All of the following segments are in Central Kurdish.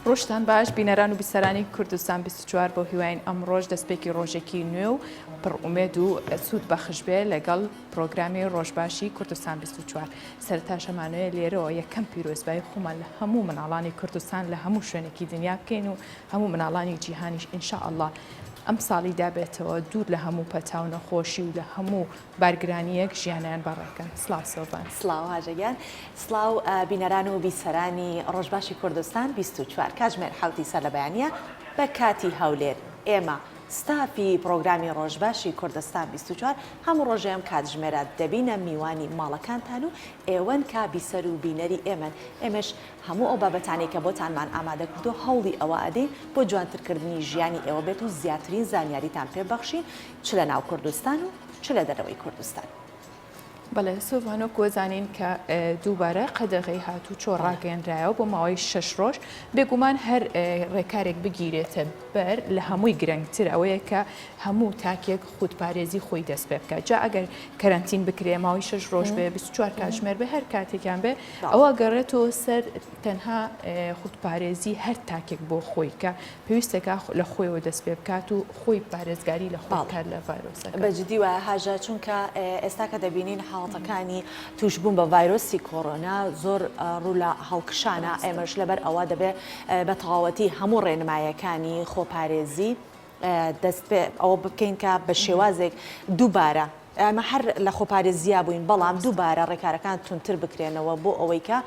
ڕۆژتان باش بینەران و بیسەرانی کوردستان 24 بۆ هیواین ئەمڕۆژ دەستپێکی ڕۆژێکی نوێ و پڕ ئومێد و سوود بەخش بێ لەگەڵ پرۆگرامی ڕۆژباشی کوردستان 24 سەرەتاش ئەمانەوێ لێرەوە یەکەم پیرۆزبایی خۆمان لە هەموو مناڵانی کوردستان لە هەموو شوێنێکی دنیا بکەین و هەموو مناڵانی جیهانیش ان شاء اللە ئەم ساڵی دابێتەوە دوور لە هەموو پەتا و نەخۆشی و لە هەموو بارگرانییەک ژیانیان بەڕێکەن. سڵاو سۆڤان. سڵاو هاژە گیان. سڵاو بینەران و بیسەرانی ڕۆژباشی کوردستان 24 کاتژمێر حەوتی سەر لە بەیانیە بە کاتی هەولێر ئێمە ستافی پڕۆگرامی ڕۆژباشی کوردستان 24 هەموو ڕۆژێ ئەم کاتژمێرە دەبینە میوانی ماڵەکانتان و ئێوەن کە بیسەر و بینەری ئێمەن ئێمەش هەموو ئەو بابەتانەی کە بۆتانمان ئامادە کردووە هەوڵی ئەوە ئەدەین بۆ جوانترکردنی ژیانی ئێوە بێت و زیاترین زانیاریتان پێ بەخشین چ لە ناو کوردستان و چ لە دەرەوەی کوردستان. بەڵێ سۆڤان وەکو ئەزانین کە دووبارە قەدەغەی هاتوچۆ ڕاگەیەنرایەوە بۆ ماوەی شەش ڕۆژ، بێگومان هەر ڕێکارێک بگیرێتە بەر لە هەمووی گرنگتر ئەوەیە کە هەموو تاکێک خودپارێزی خۆی دەست پێ بکات جا ئەگەر کەرەنتین بکرێ ماوەی شەش ڕۆژ بێ 24 کاتژمێر بێ هەر کاتێکیان بێ ئەوە گەڕێتەوە سەر تەنها خودپارێزی هەر تاکێک بۆ خۆی کە پێویستەکە لە خۆیەوە دەست پێ بکات و خۆی پارێزگاری لە خۆی بکات لە ڤایرۆسەکە. بە جدی وایە هاژە چونکە ئێستا کە دەبینین حاڵەتەکانی تووشبوون بە ڤایرۆسی کۆرۆنا زۆر ڕوو لە هەڵکشانە ئێمەش لەبەر ئەوە دەبێ بە تەواوەتی هەموو ڕێنمایەکانی خۆپارێزی دەست پێ ئەوە بکەین کە بە شێوازێک دووبارە ئێمە هەر لە خۆپارێزیا بووین بەڵام دووبارە ڕێکارەکان توندتر بکرێنەوە بۆ ئەوەی کە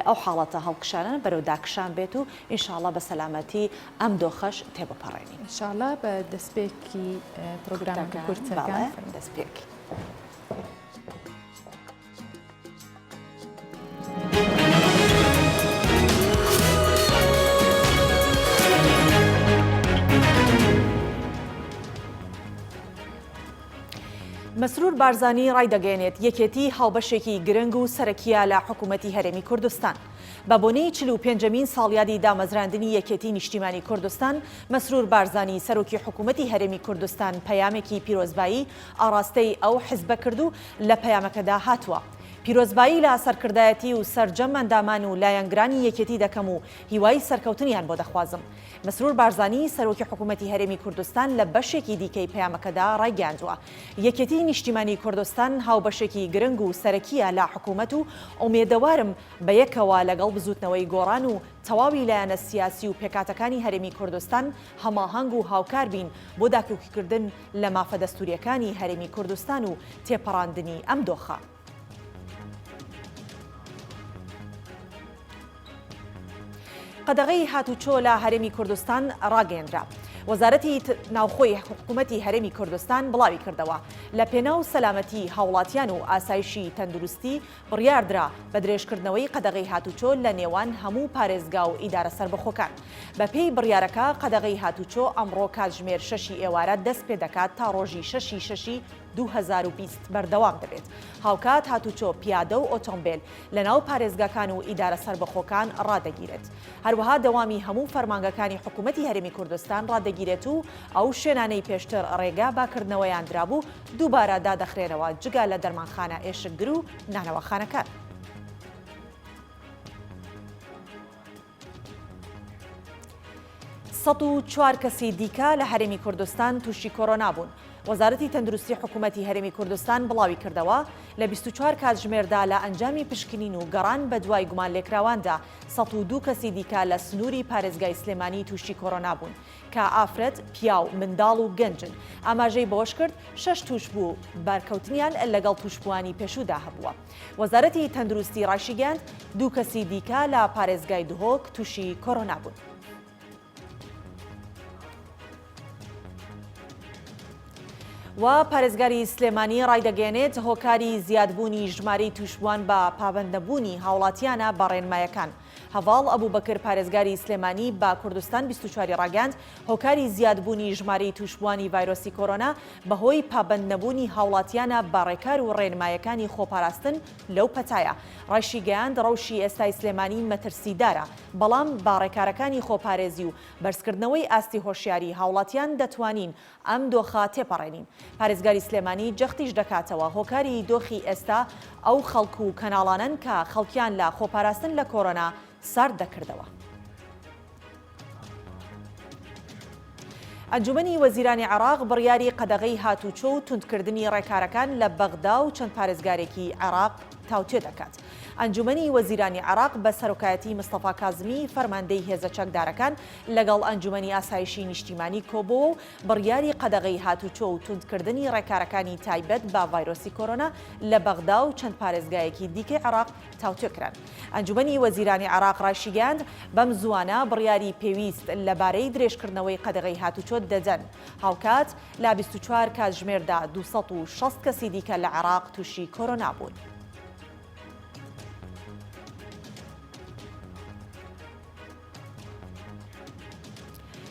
ئەو حاڵەتە هەڵکشانە بەرەو داکشان بێت و ئینشاڵڵا بە سەلامەتی ئەم دۆخەش تێبپەڕێنین. ئینشاڵڵا بە دەستپێکی پرۆگرامەکە کورتەکان دەست پێ بکەین. مەسرور بارزانی ڕایدەگەیەنێت، یەکێتی هاوبەشێکی گرنگ و سەرەکییە لە حکوومەتی هەرێمی کوردستان. بە بۆنەی 45ەمین ساڵیادی دامەزراندنی یەکێتی نیشتیمانی کوردستان، مەسرور بارزانی سەرۆکی حکوومەتی هەرێمی کوردستان پەیامێکی پیرۆزبایی ئاڕاستەی ئەو حزبە کرد و لە پەیامەکەدا هاتووە، پیرۆزبایی لە سەرکردایەتی و سەرجەم ئەندامان و لایەنگرانی یەکێتی دەکەم و هیوای سەرکەوتنیان بۆ دەخوازم. مەسرور بارزانی، سەرۆکی حکومەتی هەرێمی کوردستان لە بەشێکی دیکەی پەیامەکەدا ڕایگەیاندووە، یەکێتیی نیشتیمانیی کوردستان هاوبەشێکی گرنگ و سەرەکییە لە حکومەت و ئومێدەوارم بەیەکەوە لەگەڵ بزووتنەوەی گۆڕان و تەواوی لایەنە سیاسی و پێکهاتەکانی هەرێمی کوردستان هەماهەنگ و هاوکار بین بۆ داکۆکیکردن لە مافە دەستوورییەکانی هەرێمی کوردستان و تێپەڕاندنی ئەم دۆخە. قەدەغەی هاتوچۆ لە هەرێمی کوردستان ڕاگەیەندرا. وەزارەتی ناوخۆی حکوومەتی هەرێمی کوردستان بڵاوی کردەوە، لە پێناو سەلامەتی هاوڵاتیان و ئاسایشی تەندروستی بڕیاردرا بە درێژکردنەوەی قەدەغەی هاتوچۆ لە نێوان هەموو پارێزگا و ئیدارە سەربەخۆکان. بەپێی بڕیارەکە قەدەغەی هاتوچۆ ئەمڕۆ کاتژمێر شەشی ئێوارە دەست پێدەکات تا ڕۆژی شەشی شەشی 2020 بەردەوام دەبێت. هاوکات هاتوچۆ پیادە و ئۆتۆمبێل لەناو پارێزگاکان و ئیدارە سەربەخۆکان ڕادەگیرێت. هەروەها دەوامی هەموو فەرمانگەکانی حکومەتی هەرێمی کوردستان ڕادەگیرێت و ئەو شوێنانەی پێشتر ڕێگا بە کردنەوەیان درابوو دووبارە دادەخرێنەوە جگە لە دەرمانخانە ئێشکگر و نانەواخانەکان. 104 کەسی دیکە لە هەرێمی کوردستان تووشی کۆرۆنا بوون. وەزارەتی تەندروستی حکوومەتی هەرێمی کوردستان بڵاوی کردەوە، لە 24 کاتژمێردا لە ئەنجامی پشکنین و گەڕان بەدوای گومانلێکراواندا 102 کەسی دیکە لە سنووری پارێزگای سلێمانی تووشی کۆرۆنا بوون کە ئافرەت، پیاو، منداڵ و گەنجن. ئاماژەی بەوەشکرد، شەش تووشبوو بارکەوتنیان لەگەڵ تووشبووانی پێشوودا هەبووە. وەزارەتی تەندروستی ڕایشیگەیاند، دوو کەسی دیکە لە پارێزگای دهۆک تووشی کۆرۆنا بوون. و پارێزگاری سلێمانی ڕایدەگەیەنێت، هۆکاری زیادبوونی ژمارەی تووشبووان بە پابەندنەبوونی هاوڵاتیانە بە ڕێنمایەکان. هەڤاڵ ئەبوبەکر پارێزگاری سلێمانی بە کوردستان 24 ی ڕاگەیاند، هۆکاری زیادبوونی ژمارەی تووشبووانی ڤایرۆسی کۆرۆنا بەهۆی پابەندنەبوونی هاوڵاتیانە بە ڕێکار و ڕێنمایەکانی خۆپاراستن لەو پەتایە. ڕایشیگەیاند، ڕەوشی ئێستای سلێمانی مەترسیدارە، بەڵام بە ڕێکارەکانی خۆپارێزی و بەرزکردنەوەی ئاستی هۆشیاری هاوڵاتیان دەتوانین ئەم دۆخە تێپەڕێنین. پارێزگاری سلێمانی جەختیش دەکاتەوە، هۆکاری دۆخی ئێستا ئەو خەڵک و کەناڵانەن کە خەڵکیان لە خۆپاراستن لە کۆرۆنا سارد دەکردەوە. ئەنجومەنی وەزیرانی عێراق بڕیاری قەدەغەی هاتوچۆ و توندکردنی ڕێکارەکان لە بەغدا و چەند پارێزگارێکی عێراق تاوتوێ دەکات. ئەنجومەنی وەزیرانی عێراق بە سەرۆکایەتی مستەفا کازمی فەرماندەی هێزە چەکدارەکان لەگەڵ ئەنجومەنی ئاسایشی نیشتیمانی کۆبۆوە و بڕیاری قەدەغەی هاتوچۆ و توندکردنی ڕێکارەکانی تایبەت بە ڤایرۆسی کۆرۆنا لە بەغدا و چەند پارێزگایەکی دیکەی عێراق تاوتوێ کران. ئەنجومەنی وەزیرانی عێراق ڕایشیگەیاند، بەم زووانە بڕیاری پێویست لەبارەی درێژکردنەوەی قەدەغەی هاتوچۆ دەدەن. هاوکات، لە 24 کاتژمێردا 260 کەسی دیکە لە عێراق تووشی کۆرۆنا بوون.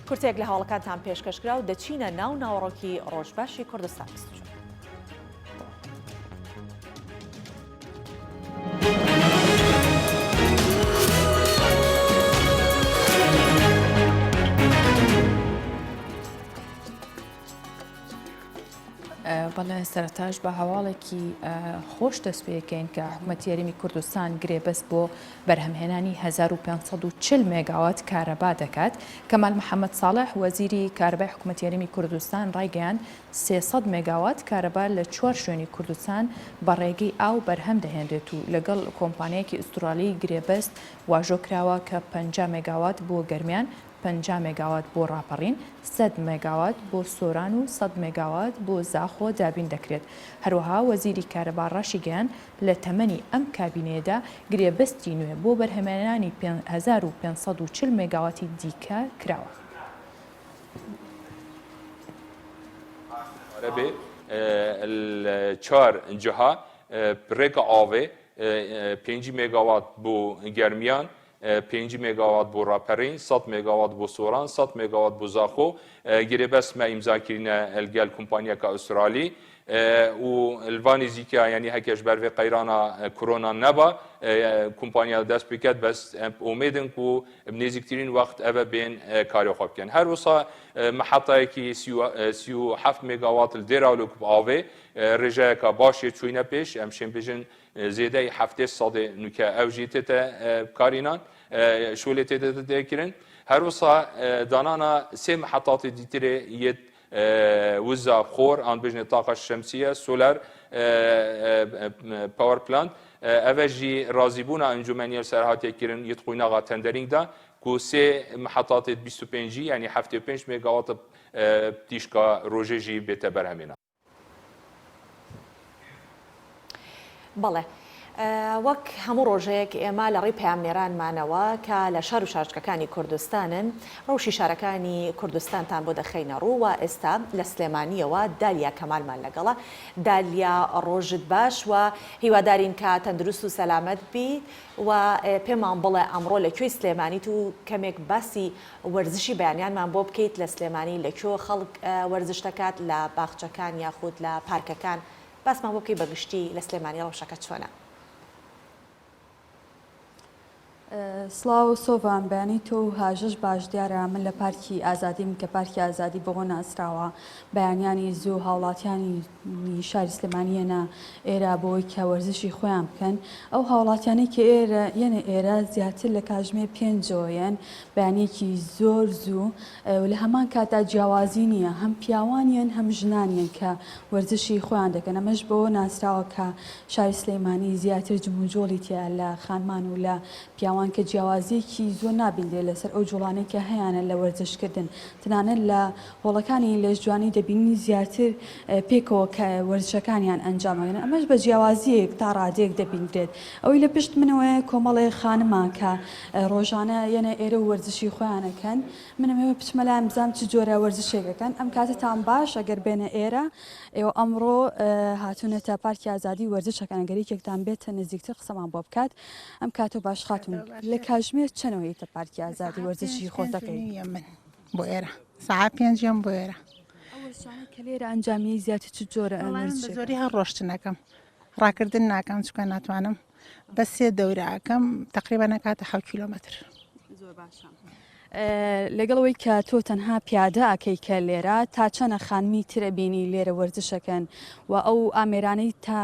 کورتەیەک لە هەواڵەکانتان پێشکەشکرا و دەچینە ناو ناوەڕۆکی ڕۆژباشی کوردستان 24. بەڵێ سەرەتاش بە هەواڵێکی خۆش دەست پێکەین کە حکوومەتی هەرێمی کوردستان گرێبەست بۆ بەرهەمهێنانی 1540 مێگاوات کارەبا دەکات. کەمال محەممەد ساڵح وەزیری کارەبای حکوومەتی هەرێمی کوردستان ڕایگەیاند 300 مێگاوات کارەبا لە چوار شوێنی کوردستان بە ڕێگەی ئاو بەرهەم دەهێنرێت و لەگەڵ کۆمپانیایەکی ئوسترالی گرێبەست واژۆ کراوە کە 50 مێگاوات بۆ گەرمیان 50 مێگاوات بۆ ڕاپەڕین، سەد مێگاوات بۆ سۆران و سەد مێگاوات بۆ زاخۆ دابین دەکرێت. هەروەها وەزیری کارەبا ڕاشیگەیاند، لە تەمەنی ئەم کابینەیەدا گرێبەستی نوێ بۆ بەرهەمهێنانی 1540 مێگاواتی دیکە کراوە. چوار جها ڕێکە ئاوێ پێنجی مێگاوات بۆ گەرمیان پێنجی مێگاوات بۆ ڕاپەرین، سەد مێگاوات بۆ سۆران، سەد مێگاوات بۆ زاخۆ، گرێبەست مە ئیمزا کرینە لگەل کومپانیەکە ئوسترالی و لڤا نزیکە یعنی هەکەش بەر vê قەیرانە کۆرۆنا نەبا کومپانیا دەست بکەت بەس ئومێدن کو نزیکترین وەخت ئەوە بێن کاری خۆ بکەن. هەر وسا محەتایەکی 37 مێگاوات دێراولوک ئاوێ ڕێژەیەکە باشێ چوینە پێش ئەم شێن بژن زێدەی هەفتێ سەدێ نوکە ئەو ژی تێتە بکارینان شۆلێ تێتە تێکردن هەروسا دانانا سێ محەتاتی دیترێ یەت وزا خۆر ئان بژنێ تاقە شەمسیە solar power plant ئەڤە ژی ڕازیبوونا ئەنجومەنیە سەر هاتیە کردن یت قویناغا tendering دا کو سێ محەتاتێت 25 یعنی 75 مێگاوات تیشکا ڕۆژێ ژی بێتە بەرهەمێنا. بەڵێ وەک هەموو ڕۆژێک ئێمە لە ڕێی پەیامنێرانمانەوە کە لە شار و شارچکەکانی کوردستانن ڕەوشی شارەکانی کوردستانتان بۆ دەخەینە ڕوو و ئێستا لە سلێمانیەوە دالیا کەمالمان لەگەڵە. دالیا ڕۆژت باش و هیوادارین کە تەندروست و سەلامەت بیت و پێمان بڵێ ئەمڕۆ لە کوێی سلێمانیت و کەمێک باسی وەرزشی بەیانیانمان بۆ بکەیت لە سلێمانی لە کوێ خەڵک وەرزش دەکات لە باخچەکان یاخود لە پارکەکان باسمان بۆ بکەی بە گشتی لە سلێمانی ڕەوشەکە چۆنە؟ سڵاو سۆڤان بەیانی تۆ و هاژەش باش دیارە من لە پارکی ئازادیم کە پارکی ئازادی بەوە ناسراوە بەیانیانی زوو هاوڵاتیانی شاری سلێمانی یەنە ئێرە بۆی کە وەرزشی خۆیان بکەن ئەو هاوڵاتیانەی کە ئێرە یەنە ئێرە زیاتر لە کاژمێر پێنجەوە یەن بەیانیەکی زۆر زوو و لە هەمان کاتدا جیاوازی نییە هەم پیاوان یەن هەم ژنان یەن کە وەرزشی خۆیان دەکەن ئەمەش بەوە ناسراوە کە شاری سلێمانی زیاتر جموجۆڵی تیا لە خانمان و لە پیاوان کە جیاوازیەکی زۆر نابیندرێت لەسەر ئەو جوڵانەی کە هەیانە لە وەرزشکردن تەنانەت لە هۆڵەکانی لەشجوانی دەبینین زیاتر پێکەوە کە وەرزشەکانیان ئەنجام ئەدەن ئەمەش بە جیاوازیەک تا ڕادەیەک دەبیندرێت ئەوەی لە پشت منەوەیە کۆمەڵێ خانمە کە ڕۆژانە یەنە ئێرە و وەرزشی خۆیان ئەکەن من ئەمەوێ بچمە لایان بزانم چ جۆرە وەرزشێک ئەکەن ئەم کاتەتان باش ئەگەر بێنە ئێرە ئێوە ئەمڕۆ هاتوونەتە پارکی ئازادی وەرزش ئەکەن ئەگەر یەکێکتان بێتە نزیکتر قسەمان بۆ بکات ئەم کاتە باش خاتون لە کاژمێر چەنەوە یتە پارکی ئازادی وەرزشی خۆتەکەی من بۆ ئێرە سەعات پێنج یەم بۆ ئێرە. ئەو وەرزشانەی کە لێرە ئەنجامیەی زیاتر چ جۆرە وەرزشێکە؟ بە زۆری هەر ڕۆشتنەکەم ڕاکردن ناکەم چونکە ناتوانم بەس سێ دەورە ئەکەم تەقریبەن ئەکاتە حەوت کیلۆمەتر. زۆر باشە. لەگەڵ ئەوەی کە تۆ تەنها پیادە ئەکەی کە لێرە تا چەنە خانمی تر ئەبینی لێرە وەرزش ئەکەن و ئەو ئامێرانەی تا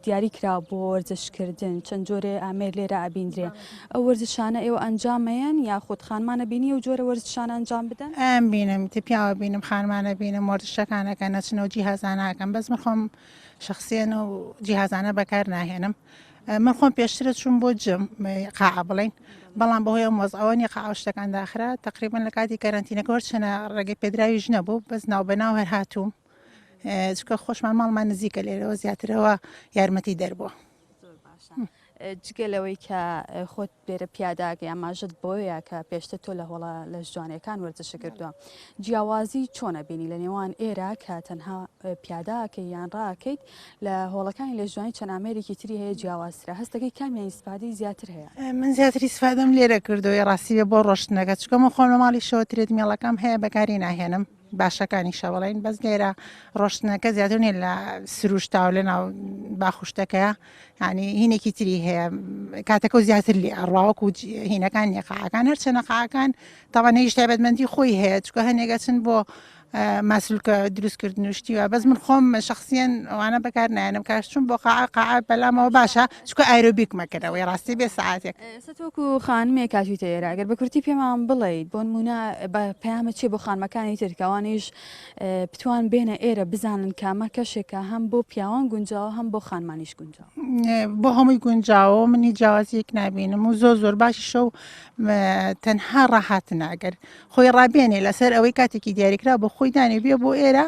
دیاری کرا بۆ وەرزش کردن چەند جۆرێ ئامێر لێرە ئەبیندرێ ئەو وەرزشانە ئێوە ئەنجام ئەیەن یاخود خانمان ئەبینی ئەو جۆرە وەرزشانە ئەنجام بدەن؟ ئەم بینم تە پیاوە بینم خانمانە بینم وەرزشەکان ئەکەن ئەچنەوە جیهازانە ئەکەن بەس من خۆم شەخسیەن و جیهازانە بەکار ناهێنم من خۆم پێشترە چووم بۆ gym قاعە بڵین بەڵام بەهۆی ئەم وەزعەوە نیە قاعە شتەکان داخرا تقریبا لە کاتی کەرەنتینەکە وەرچەنە ڕێگەی پێدراویش نەبوو بەس ناو بەناو هەر هاتووم چونکە خۆشمان ماڵمان نزیکە لێرەوە زیاترەوە یارمەتی دەربووە. جگە لەوەی کە خۆت لێرە پیاداگەی ئاماژەت بۆیە کە پێشتر تۆ لە هۆڵە لەشجوانیەکان وەرزشت کردووە جیاوازی چۆن ئەبینی لە نێوان ئێرە کە تەنها پیاداکەی یان ڕاکەیت لە هۆڵەکانی لەشجوانی چەند ئامێرێکی تری هەیە جیاوازترە هەستەکەی کامیان ئیسفادەی زیاتر هەیە؟ من زیاتر ئیسفادەم لێرە کردووە ڕاستی بێ بۆ ڕۆشتنەکە چونکە من خۆم لە ماڵیشەوە treadmill ەکەم هەیە بەکاری ناهێنم باشەکانیشە بڵێین بەس لێرە ڕۆشتنەکە زیاتر نیە لە سروشتا و لە ناو باخشتەکەیە ینی هینێکی تری هەیە کاتەکە و زیاتر لێ ئەڕواوەکو هینەکان نیە قاعەکان هەرچەنە قاعەکان تاوان هیچ تایبەتمەندی خۆی هەیە چکە هەنێگە چن بۆ ماسولکە دروستکردن و شتیوە بەس من خۆم شخصیەن ئەوانە بەکار نایەنم کاش چون بۆ قاعە قاعە بەلامەوە باشە چکە ئایرۆبیک مەکەرەوەی ڕاستی بێ سعاتێک. ئێستا تۆ وەکو خانمێک هاتوویتە ئێرە ئەگەر بە کورتی پێمان بڵێیت بۆ نموونە بە پەیامت چیە بۆ خانمەکانی تر کە ئەوانیش بتوان بێنە ئێرە بزانن کە ئەمە کەشێکە هەم بۆ پیاوان گونجاوە هەم بۆ خانمانیش گونجاوە. بۆ هەمووی گونجاوە من هیچ جیاوازیەک نابینم و زۆر زۆر باشیشە و تەنها ڕاهاتنە ئەگەر خۆی ڕابێنێ لەسەر ئەوەی کاتێکی دیاریکرا بۆ خۆی دانێ بێ بۆ ئێرە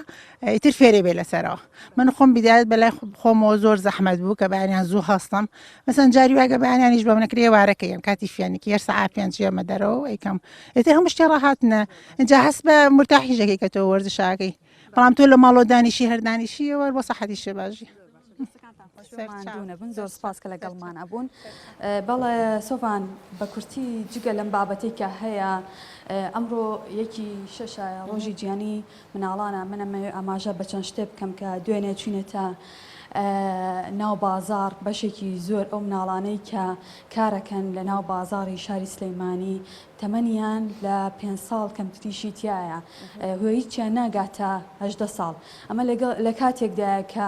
ئیتر فێرێ بێ لەسەرەوە من خۆم بیدایەت بەلای خۆمەوە زۆر زەحمەت بوو کە بەیانیان زوو هەستم مەسەن جاری واگە بەیانیانیش بەم نەکرێ وارەکە یەم کاتی فیانێکی هەر سەعات پێنج یەمە دەرەوە ئەیکەم ئیتر هەموو شتێ ڕاهاتنە ئینجا هەست بە مرتاحیش دەکەی کە تۆ وەرزشاکەی بەڵام تۆ لە ماڵەوە دانیشی هەر دانیشیەوە بۆ سەحەتیشێ باشی. ماندوو نەبن زۆر سپاس کە لەگەڵمان ئەبوون بەڵێ سۆڤان بە کورتی جگە لەم بابەتێک کە هەیە ئەمڕۆ یەکی شەشە ڕۆژی جیهانی مناڵانە من ئەمەوێ ئاماژە بە چەند شتێک بکەم کە دوێنێ چوینەتە ناو بازاڕ بەشێکی زۆر ئەو مناڵانەی کە کارەکەن لە ناو بازاڕی شاری سلەیمانی تەمەنیان لە پێ ساڵ کەمتریشی تایە هیچیان ناگاتە 18 ساڵ ئەمە لە کاتێکدایە کە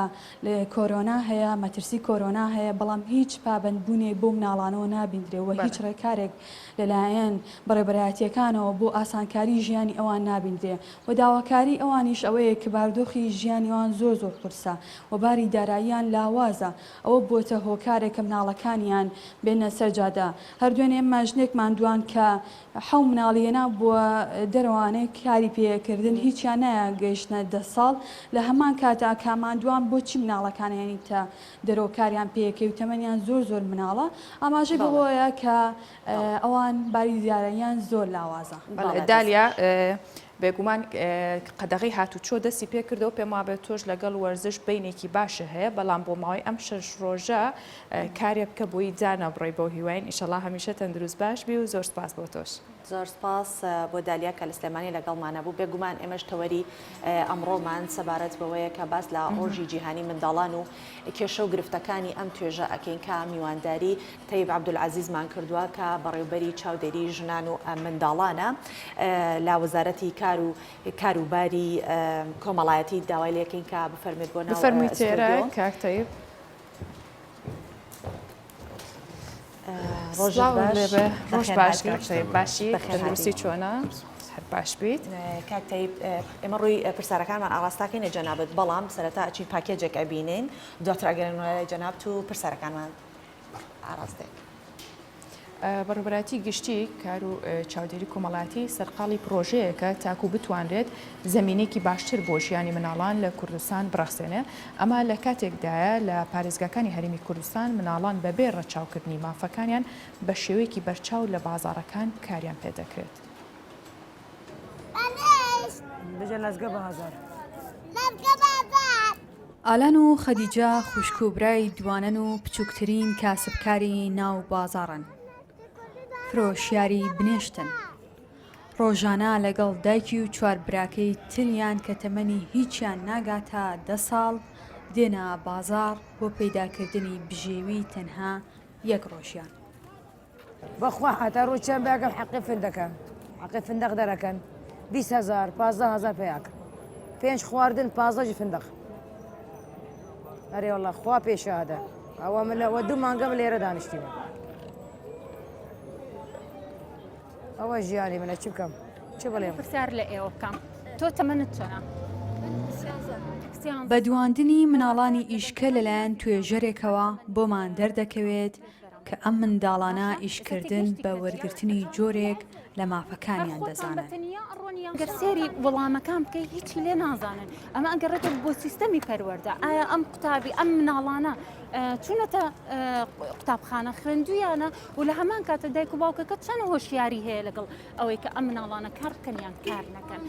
کۆرۆنا هەیە مەترسی کۆرۆنا هەیە بەڵام هیچ پابەندبوونێک بۆ مناڵانەوە نابیندرێ و هیچ ڕێکارێک لەلایەن بەڕێوبەرایەتییەکانەوە بۆ ئاسانکاری ژیانی ئەوان نابیندرێ و داواکاری ئەوانیش ئەوەیە کە بارودۆخی ژیانی ئەوان زۆر زۆر قورسە و باری داراییان لاوازە ئەوە بووەتە هۆکارێک کە مناڵەکانیان بێنە سەر جادە هەر دوێنێ ئێمە ژنێکمان دوان کە حەو مناڵی هێنابووە دەرەوانێک کاری پێکردن هیچیان نایان گەیشتنە دە ساڵ لە هەمان کاتا کامان دوان بۆچی مناڵەکانیانیتە دەرەوە کاریان پێکەی و تەمەنیان زۆر زۆر مناڵە ئاماژەی بەوەیە کە ئەوان باری داراییان زۆر لاوازە. دالیا بێگومان قەدەغەی هاتوچۆ دەستی پێکردەوە پێم وابێت تۆش لەگەڵ وەرزش بینێکی باشە هەیە بەڵام بۆ ماوەی ئەم شەش ڕۆژە کارێ بکە بۆی دانەبڕی بەو هیواین ئیشەڵا هەمیشە تەندروست باش بی و زۆر سپاس بۆ تۆش. زۆر سپاس بۆ دالیا کە لە سلێمانی لەگەڵمانە بوو. بێگومان ئێمەش تەوەری ئەمڕۆمان سەبارەت بەوەیە کە باس لە ڕۆژی جیهانی منداڵان و کێشە و گرفتەکانی ئەم توێژە ئەکەین کە میوانداری تەیب عەبدولعەزیزمان کردووە کە بەڕێوبەری چاودێری ژنان و منداڵانە لە وەزارەتی کار و کاروباری کۆمەڵایەتی داوای لێکەین کە بفەرمێت بۆ ناو ئەستۆدیۆ. کاک تەیب. ڕۆژ باش کاک تەیب باشی تەندروستی چۆنە هەر باش بیت کاک تەیب ئێمە ڕووی پرسیارەکانمان ئاڕاستاکەینە جەنابت بەڵام سەرەتا ئەچین پاکێجێک ئەبینین دواتر ئەگەرێنەوە لای جەنابت و پرسیارەکانمان ئاڕاستەی. بەڕێوەبەرایەتی گشتی کار و چاودێری کۆمەڵایەتی سەرقاڵی پڕۆژەیەکە تاکو بتوانرێت زەمینەیەکی باشتر بۆ ژیانی مناڵان لە کوردستان بڕەخسێنێ، ئەمە لە کاتێکدایە لە پارێزگاکانی هەرێمی کوردستان مناڵان بەبێ ڕەچاوکردنی مافەکانیان بە شێوەیەکی بەرچاو لە بازاڕەکان کاریان پێدەکرێت. ئالان و خەدیجە خوشک و برای دوانەن و بچووکترین کاسبکاری ناو بازاڕن. فرۆشیاری بنێشتن. ڕۆژانە لەگەڵ دایکی و چوار براکەی تریان کە تەمەنی هیچیان ناگاتە دە ساڵ، دێنە بازاڕ بۆ پەیداکردنی بژێوی تەنها یەک ڕۆژیان. بەخوا هەتا ڕۆژ چەند باگەم حەقی فندەکە. حەقی فندەق دەرەکەن 20 هەزار 15 هەزار پیاکە پێنج خواردن 15 ژی فندەق ئەرێ والله خوا پێشادە ئەوە من لەوە دوو مانگەم لێرە دانیشتیمە ئەوە ژیانی منە چ بکەم چ بڵێم پرسیار لە ئێوە بکەم تۆ تەمەنت چەنە؟ بە دواندنی مناڵانی ئیشکە لەلایەن توێژەرێکەوە بۆمان دەردەکەوێت کە ئەم منداڵانە ئیشکردن بە وەرگرتنی جۆرێک لە مافەکانیان دەزانن. گەر سێری وەڵامەکان بکەی هیچی لێ نازانن ئەمە ئەگەڕێتەوە بۆ سیستەمی پەروەردە ئایا ئەم قوتابی ئەم مناڵانە چوونەتە قوتابخانە خوێندویانە و لە هەمان کاتە دایک و باوکەکە چەند هۆشیاری هەیە لەگەڵ ئەوەی کە ئەم مناڵانە کار بکەن یان کار نەکەن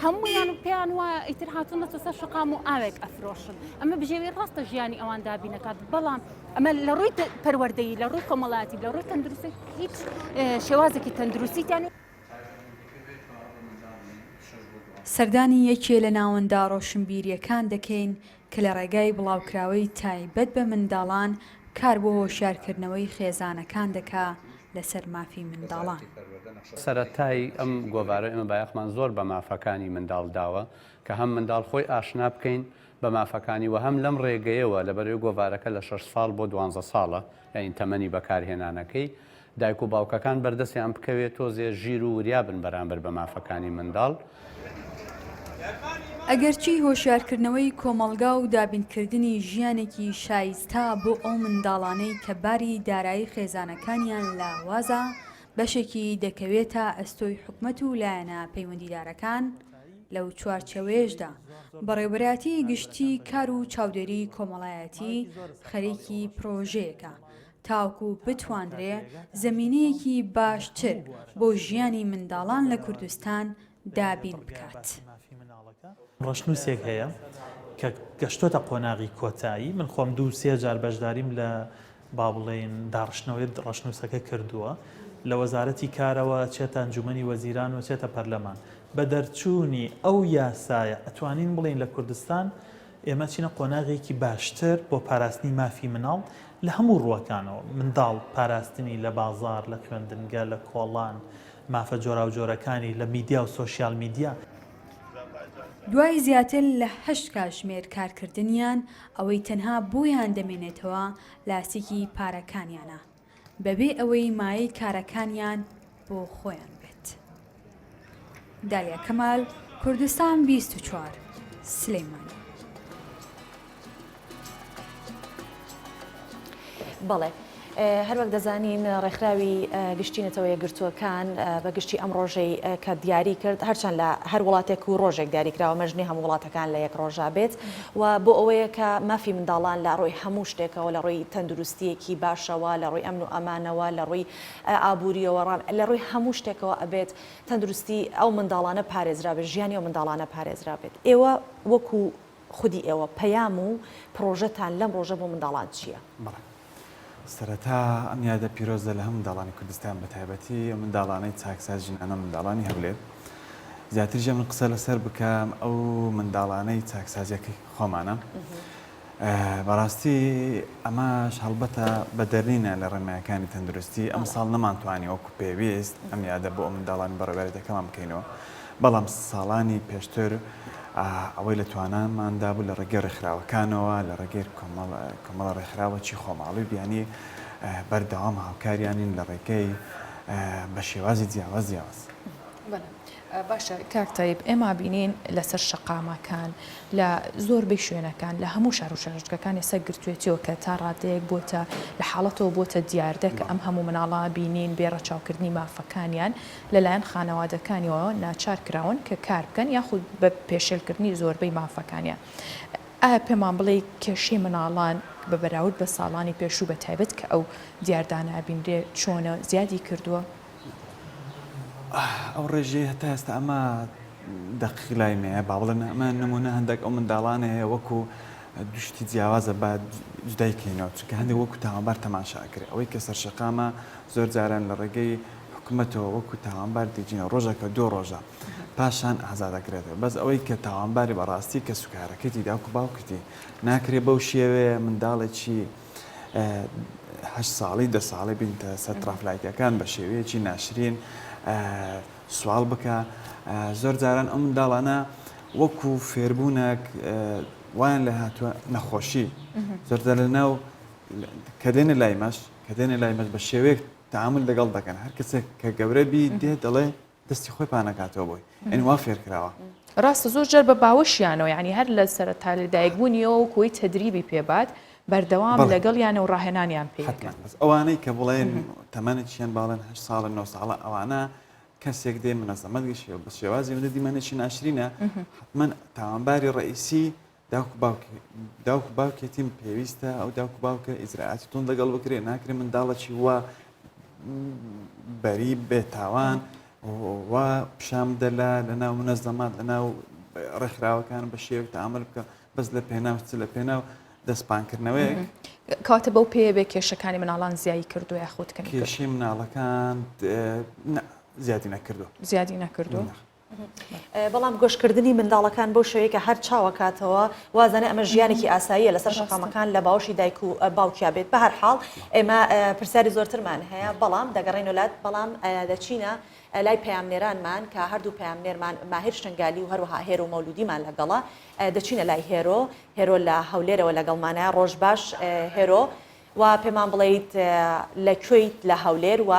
هەمویان و پێیان وایە ئیتر هاتوونەتە سەر شەقام و ئاوێک ئەفرۆشن ئەمە بژێوی ڕاستە ژیانی ئەوان دابینەکات بەڵام ئەمە لە ڕووی پەروەردەیی لە ڕووی کۆمەڵایەتی لە ڕووی تەندروستی هیچ شێوازێکی تەندروستیتیان سەردانی یەکێ لە ناوەندە ڕۆشنبیرییەکان دەکەین کە لە ڕێگای بڵاوکراوەی تایبەت بە منداڵان کار بۆ هۆشیارکردنەوەی خێزانەکان دەکا لەسەر مافی منداڵان. سەرەتای ئەم گۆڤارە ئێمە بایەخمان زۆر بە مافەکانی منداڵ داوە کە هەم منداڵ خۆی ئاشنا بکەین بە مافەکانی و هەم لەم ڕێگەیەوە لەبەرئەوەی گۆڤارەکە لە شەش ساڵ بۆ دوانزە ساڵە یانی تەمەنی بەکارهێنانەکەی دایک و باوکەکان بەردەستیان بکەوێت تۆزێ ژیر و وریا بن بەرامبەر بە مافەکانی منداڵ. ئەگەرچی هۆشیارکردنەوەی کۆمەڵگا و دابینکردنی ژیانێکی شایستە بۆ ئەو منداڵانەی کە باری دارایی خێزانەکانیان لاوازە بەشێکی دەکەوێتە ئەستۆی حکومەت و لایەنە پەیوەندیدارەکان، لەو چوارچێوەیەشدا بەڕێوەبەرایەتی گشتی کار و چاودێری کۆمەڵایەتی خەریکی پرۆژەیەکە تاوەکو بتواندرێ زەمینەیەکی باشتر بۆ ژیانی منداڵان لە کوردستان دابین بکات. ڕەشنووسێک هەیە کە گەشتۆتە قۆناغی کۆتایی، من خۆم دوو سێ جار بەشداریم لە با بڵێین داڕشتنەوەی ڕەشنووسەکە کردووە، لە وەزارەتی کارەوە ئەچێتە ئەنجوومەنی وەزیران و ئەچێتە پەرلەمان. بە دەرچوونی ئەو یاسایە ئەتوانین بڵێین لە کوردستان ئێمە ئەچینە قۆناغێکی باشتر بۆ پاراستنی مافی مناڵ لە هەموو ڕووەکانەوە، منداڵ پاراستنی لە بازاڕ، لە خوێندنگە، لە کۆڵان، مافە جۆراوجۆرەکانی لە میدیا و سۆشیال میدیا. دوای زیاتر لە هەشت کاتژمێر کارکردنیان، ئەوەی تەنها بۆیان دەمێنێتەوە لاستیکی پارەکانیانە، بەبێ ئەوەی مایەی کارەکانیان بۆ خۆیان بێت. دالیا کەمال، کوردستان 24، سلێمانی. بەڵێ. هەروەک دەزانین ڕێکخراوی گشتی نەتەوە یەکگرتووەکان بە گشتی ئەم ڕۆژەی کە دیاری کرد هەرچەند لە هەر وڵاتێک و ڕۆژێک دیاری کراوە مەرج نییە هەموو وڵاتەکان لە یەک ڕۆژا بێت و بۆ ئەوەیە کە مافی منداڵان لە ڕووی هەموو شتێکەوە لە ڕووی تەندروستیەکی باشەوە لە ڕووی ئەمن و ئەمانەوە لە ڕووی ئابووریەوە لە ڕووی هەموو شتێکەوە ئەبێت تەندروستی ئەو منداڵانە پارێزرابێت ژیانی ئەو منداڵانە پارێزرابێت ئێوە وەکو خودی ئێوە پەیام و پڕۆژەتان لەم ڕۆژە بۆ منداڵان چییە؟ بەڵێ. سەرەتا ئەم یادە پیرۆزە لە هەموو منداڵانی کوردستان بە تایبەتی ئەو منداڵانەی چاکساز ژنانە و منداڵانی هەولێر زیاتریش ئەمن قسە لەسەر بکەم ئەو منداڵانەی چاکسازیەکەی خۆمانە بەڕاستی ئەمەش هەڵبەتە بەدەرنینە لە ڕێنمایەکانی تەندروستی، ئەمساڵ نەمانتوانی وەکو پێویست ئەم یادە بۆ منداڵانی بەڕێوەبەرایەتیەکەمان بکەینەوە، بەڵام ساڵانی پێشتر ئەوەی لە تواناماندا بوو لە ڕێگەی ڕێکخراوەکانەوە، لە ڕێگەی کۆمەڵە ڕێکخراوەکی خۆماڵی و بیانی بەردەوام هاوکاریانین لە ڕێگەی بە شێوازی جیاواز جیاواز. باشە کاک تەیب ئێمە بینین لەسەر شەقامەکان لە زۆربەی شوێنەکان لە هەموو شار و شارۆچکەکان ئێستا گرتوێتیەوە کە تا ڕادەیەک بۆتە لە حاڵەتەوە بۆتە دیاردە کە ئەم هەموو مناڵە بینین بێ ڕەچاوکردنی مافەکانیان لەلایەن خانەوادەکانیەوە ناچار کراون کە کار بکەن یاخود بە پێشێلکردنی زۆربەی مافەکانیان ئایا پێمان بڵێی کێشەی مناڵان بە بەراورد بە ساڵانی پێشوو بە تایبەت کە ئەو دیاردانە ئەبینرێ چۆنە زیادی کردووە؟ ئەو ڕێژەیە هەتا ئێستا ئەمە دەقیق لای مەیە با بڵێن ئەمە نمونە هەندێک ئەو منداڵانە هەیە وەکو دوشتی جیاوازە با جودای کەینەوە چونکە هەندێک وەکو تاوانبار تەماشا ئەکرێ ئەوەی کە سەرشەقامە زۆر جاران لە ڕێگەی حکومەتەوە وەکو تاوانبار دەگینەوە ڕۆژەکە دوو ڕۆژە پاشان ئازاد ئەکرێتەوە بەس ئەوەی کە تاوانباری بەڕاستی کە سوکارەکەتی داک و باوکتی ناکرێ بەو شێوەیە منداڵێکی هەشت ساڵی دە ساڵی بینتە سەر ترافلایتەکان بە شێوەیەکی ناشرین. سواڵ بکە زۆر جاران ئەو منداڵانە وەکو فێربوونێک وایان لێ هاتووە نەخۆشی زۆر جار لە ناو کە دێنە لای مەش کە دێنە لای مەش بە شێوەیەک تعامل لەگەڵ دەکەن هەر کەسێک کە گەورە بی دێ دەڵێ دەستی خۆی پانەکاتەوە بۆی ئەن وا فێر کراوە. ڕاستە زۆر جار بە باوەشیانەوە یانی هەر لە سەرەتا لەدایکبوونیەوە وەکو ئەوەی تەدریبی پێ بات بەردەوام لەگەڵیانە و ڕاهێنانیان پێ حەتمەن بەس ئەوانەی کە بڵێن تەمەنێکیان باڵێن هەشت ساڵە نۆ ساڵە ئەوانە کەسێک دێ منەزەمەت گشێ بە شێوازی منە دیمەنێکی ناشرینە حتمما تاوانباری ڕئیسی داوک باوکی داوک باوکێتیم پێویستە ئەو داوک باوکە ئیجرائاتی توند لەگەڵ بکرێ ناکرێ منداڵەکی وا بەری بێتاوان و پیشان بدە لە لەناو منەزەمات لەناو ڕێکخراوەکان بە شێوەیەک تەعامل بکە بەس لە پێناو چ لە پێناو دەستپانکردنەوەیەک. کەواتە بەو پێیە بێ کێشەکانی مناڵان زیایی کردووە یاخود کەمی کردووە؟ کێشەی مناڵەکان نا زیادی نەکردووە. زیادی نەکردووە؟ بەڵام گۆشکردنی منداڵەکان بەو شێوەیە کە هەر چاوەکاتەوە وازانێ ئەمە ژیانێکی ئاساییە لەسەر شەقامەکان لە باوەشی دایک و باوکیا بێت بە هەر حاڵ ئێمە پرسیاری زۆرترمان هەیە بەڵام دەگەڕێینەوە لات بەڵام دەچینە لای پەیامنێرانمان کە هەردوو پەیامنێرمان ماهیر شنگالی و هەروەها هێرۆ مەولودیمان لەگەڵە دەچینە لای هێرۆ هێرۆ لە هەولێرەوە لەگەڵمانە ڕۆژ باش هێرۆ و پێمان بڵێیت لە کوێیت لە هەولێر و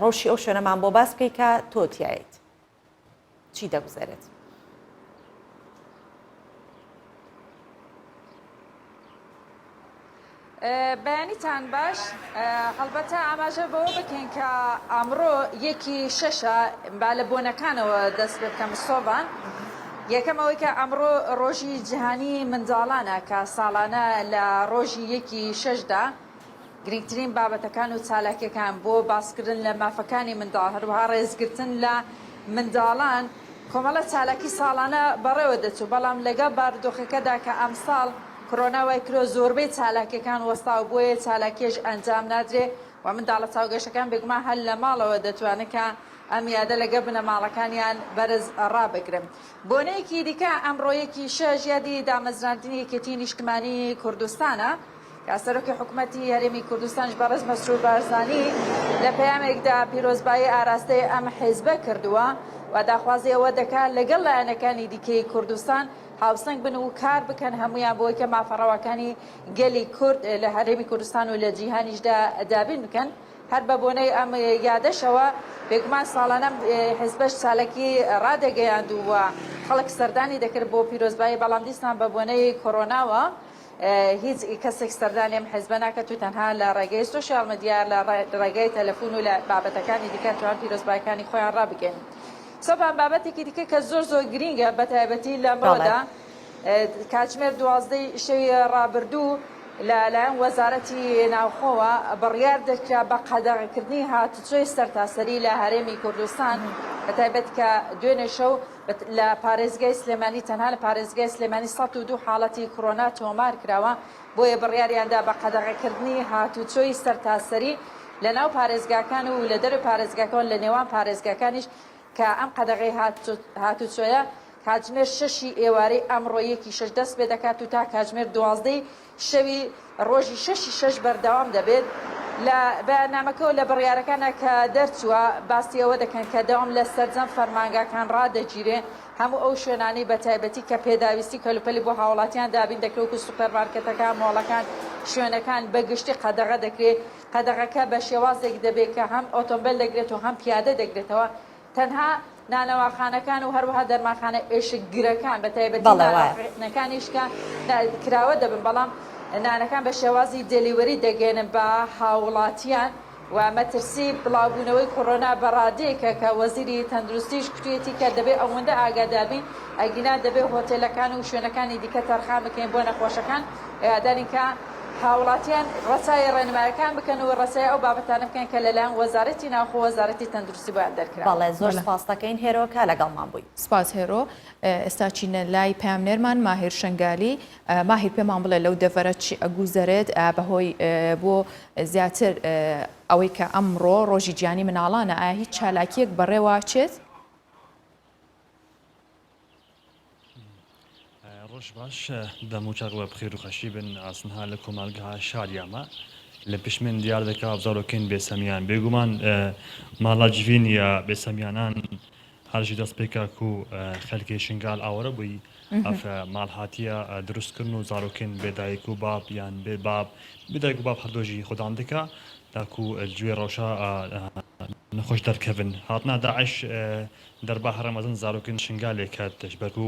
ڕەوشی ئەو شوێنەمان بۆ باس بکەیت کە تۆ تیایت چی دەگوزەرێت؟ بەیانیتان باش هەڵبەتە ئاماژە بەوە بکەین کە ئەمڕۆ یەکی شەشە با لە بۆنەکانەوە دەست پێ بکەم سۆڤان یەکەم ئەوەی کە ئەمڕۆ ڕۆژی جیهانی منداڵانە کە ساڵانە لە ڕۆژی یەکی شەشدا گرنگترین بابەتەکان و چالاکیەکان بۆ باسکردن لە مافەکانی منداڵ هەروەها ڕێزگرتن لە منداڵان کۆمەڵە چالاکی ساڵانە بەڕێوە دەچوو بەڵام لەگەڵ بارودۆخەکەدا کە ئەمساڵ کۆرۆنا وای کردوە زۆربەی چالاکیەکان وەستاوە بۆیە چالاکیەش ئەنجام نادرێ و منداڵە چاوگەشەکان بێگومان هەر لە ماڵەوە دەتوانن کە ئەم یادە لەگەڵ بنەماڵەکانیان بەرز ڕابگرن. بۆنەیەکی دیکە ئەمڕۆ یەکی شەش یادی دامەزراندنی یەکێتی نیشتمانی کوردستانە کە سەرۆکی حکومەتی هەرێمی کوردستانیش بەڕێز مەسرور بارزانی لە پەیامێکدا پیرۆزبایی ئاراستەی ئەم حیزبە کردووە و داخوازی ئەوە دەکات لەگەڵ لایەنەکانی دیکەی کوردستان هاوسەنگ بن و کار بکەن هەموویان بۆی کە مافە ڕەواکانی گەلی کورد لە هەرێمی کوردستان و لە جیهانیشدا دابین بکەن. هەر بە بۆنەی ئەم یادەشەوە بێگومان ساڵانە ئەم حیزبەش چالاکی ڕادەگەیاند و خەڵک سەردانی دەکرد بۆ پیرۆزبایی، بەڵام دیسان بە بۆنەی کۆرۆناوە هیچ کەسێک سەردانی ئەم حیزبە ناکات و تەنها لە ڕێگەی سۆشیال میدیا لە ڕێگەی تەلەفون و لە بابەتەکانی دیکە توان پیرۆزبایەکانی خۆیان ڕابگەیەنن. سۆپان بابەتێکی دیکە کە زۆر زۆر گرینگە بە تایبەتی لەمڕۆدا کاتژمێر دوازدەی شەوی ڕابردوو لە لایەن وەزارەتی ناوخۆوە بڕیار دەرکرا بە قەدەغەکردنی هاتوچۆی سەرتاسەری لە هەرێمی کوردستان بە تایبەت کە دوێنێ شەو لە پارێزگای سلێمانی تەنها لە پارێزگای سلێمانی 102 حاڵەتی کۆرۆنا تۆمار کراوە بۆیە بڕیاریاندا بە قەدەغەکردنی هاتوچۆی سەرتاسەری لە ناو پارێزگاکان و لە دەرەوەی پارێزگاکان لە نێوان پارێزگاکانیش کە ئەم قەدەغەی هاتوچۆیە کاتژمێر شەشی ئێوارەی ئەمڕۆ یەکی شەش دەست پێ دەکات و تا کاتژمێر دوازدەی شەوی ڕۆژی شەشی شەش بەردەوام دەبێت. لە بەیاننامەکە و لە بڕیارەکانە کە دەرچووە باسی ئەوە دەکەن کە دەوام لە سەرجەم فەرمانگاکان ڕادەگیرێ، هەموو ئەو شوێنانەی بە تایبەتی کە پێداویستی کەلوپەلی بۆ هاوڵاتیان دابین دەکرێت وەکو سوپەرمارکێتەکان، مۆڵەکان، شوێنەکان بە گشتی قەدەغە دەکرێت، قەدەغەکە بە شێوازێک دەبێت کە هەم ئۆتۆمبێل دەگرێت و هەم پیادە دەگرێتەوە، تەنها نانەواخانەکان و هەروەها دەرمانخانە ئێشکگرەکان بە تایبەتی بەڵێ وایە. نانەواخانەکانیش کە کراوە دەبن بەڵام نانەکان بە شێوازی delivery دەگەیەنن بە هاووڵاتیان و مەترسی بڵاوبوونەوەی کۆرۆنا بە ڕادەیەکە کە وەزیری تەندروستیش کوتویەتی کە دەبێ ئەوەندە ئاگادار بین ئەگینا دەبێ هۆتێلەکان و شوێنەکانی دیکە تەرخان بکەین بۆ نەخۆشەکان ئاگادارین کە هاوڵاتیان ڕەچاوی ڕێنمایەکان بکەن و ڕەچاوی ئەو بابەتانە بکەن کە لەلایەن وەزارەتی ناوخۆ و وەزارەتی تەندروستی بۆیان دەرکراوە. بەڵێ زۆر سپاست دەکەین هێرۆ کە لەگەڵمان بووی. سپاس هێرۆ. ئێستا چینە لای پەیامنێرمان ماهیر شەنگالی. ماهیر پێمان بڵێ لەو دەڤەرە چی ئەگوزەرێت بەهۆی بۆ زیاتر ئەوەی کە ئەمڕۆ ڕۆژی جیهانی مناڵانە ئایا هیچ چالاکیەک بەڕێوە ئەچێت؟ ڕۆژ باش دەم و چاغ وە بخێر و خەشی بن ئاسنها لە کۆمەڵگەها شاریامە. لە پشت من دیار دەکا زارۆکێن بێسەمیان. بێگومان ماڵا جڤین یا بێسەمیانان هەر ژی دەست پێکا کو خەلکێ شنگال ئاوارە بووی ئەف ماڵ هاتیە دروست کردن و زارۆکێن بێ دایک و باب یان بێ باب بێ دایک و باب هەردۆ ژی خودان دکا داکو جوێ ڕەوشا نەخۆش دەرکەڤن. هاتنا داعش دەربا هەرە مەزن زارۆکێن شنگالێ کەت ji ber ku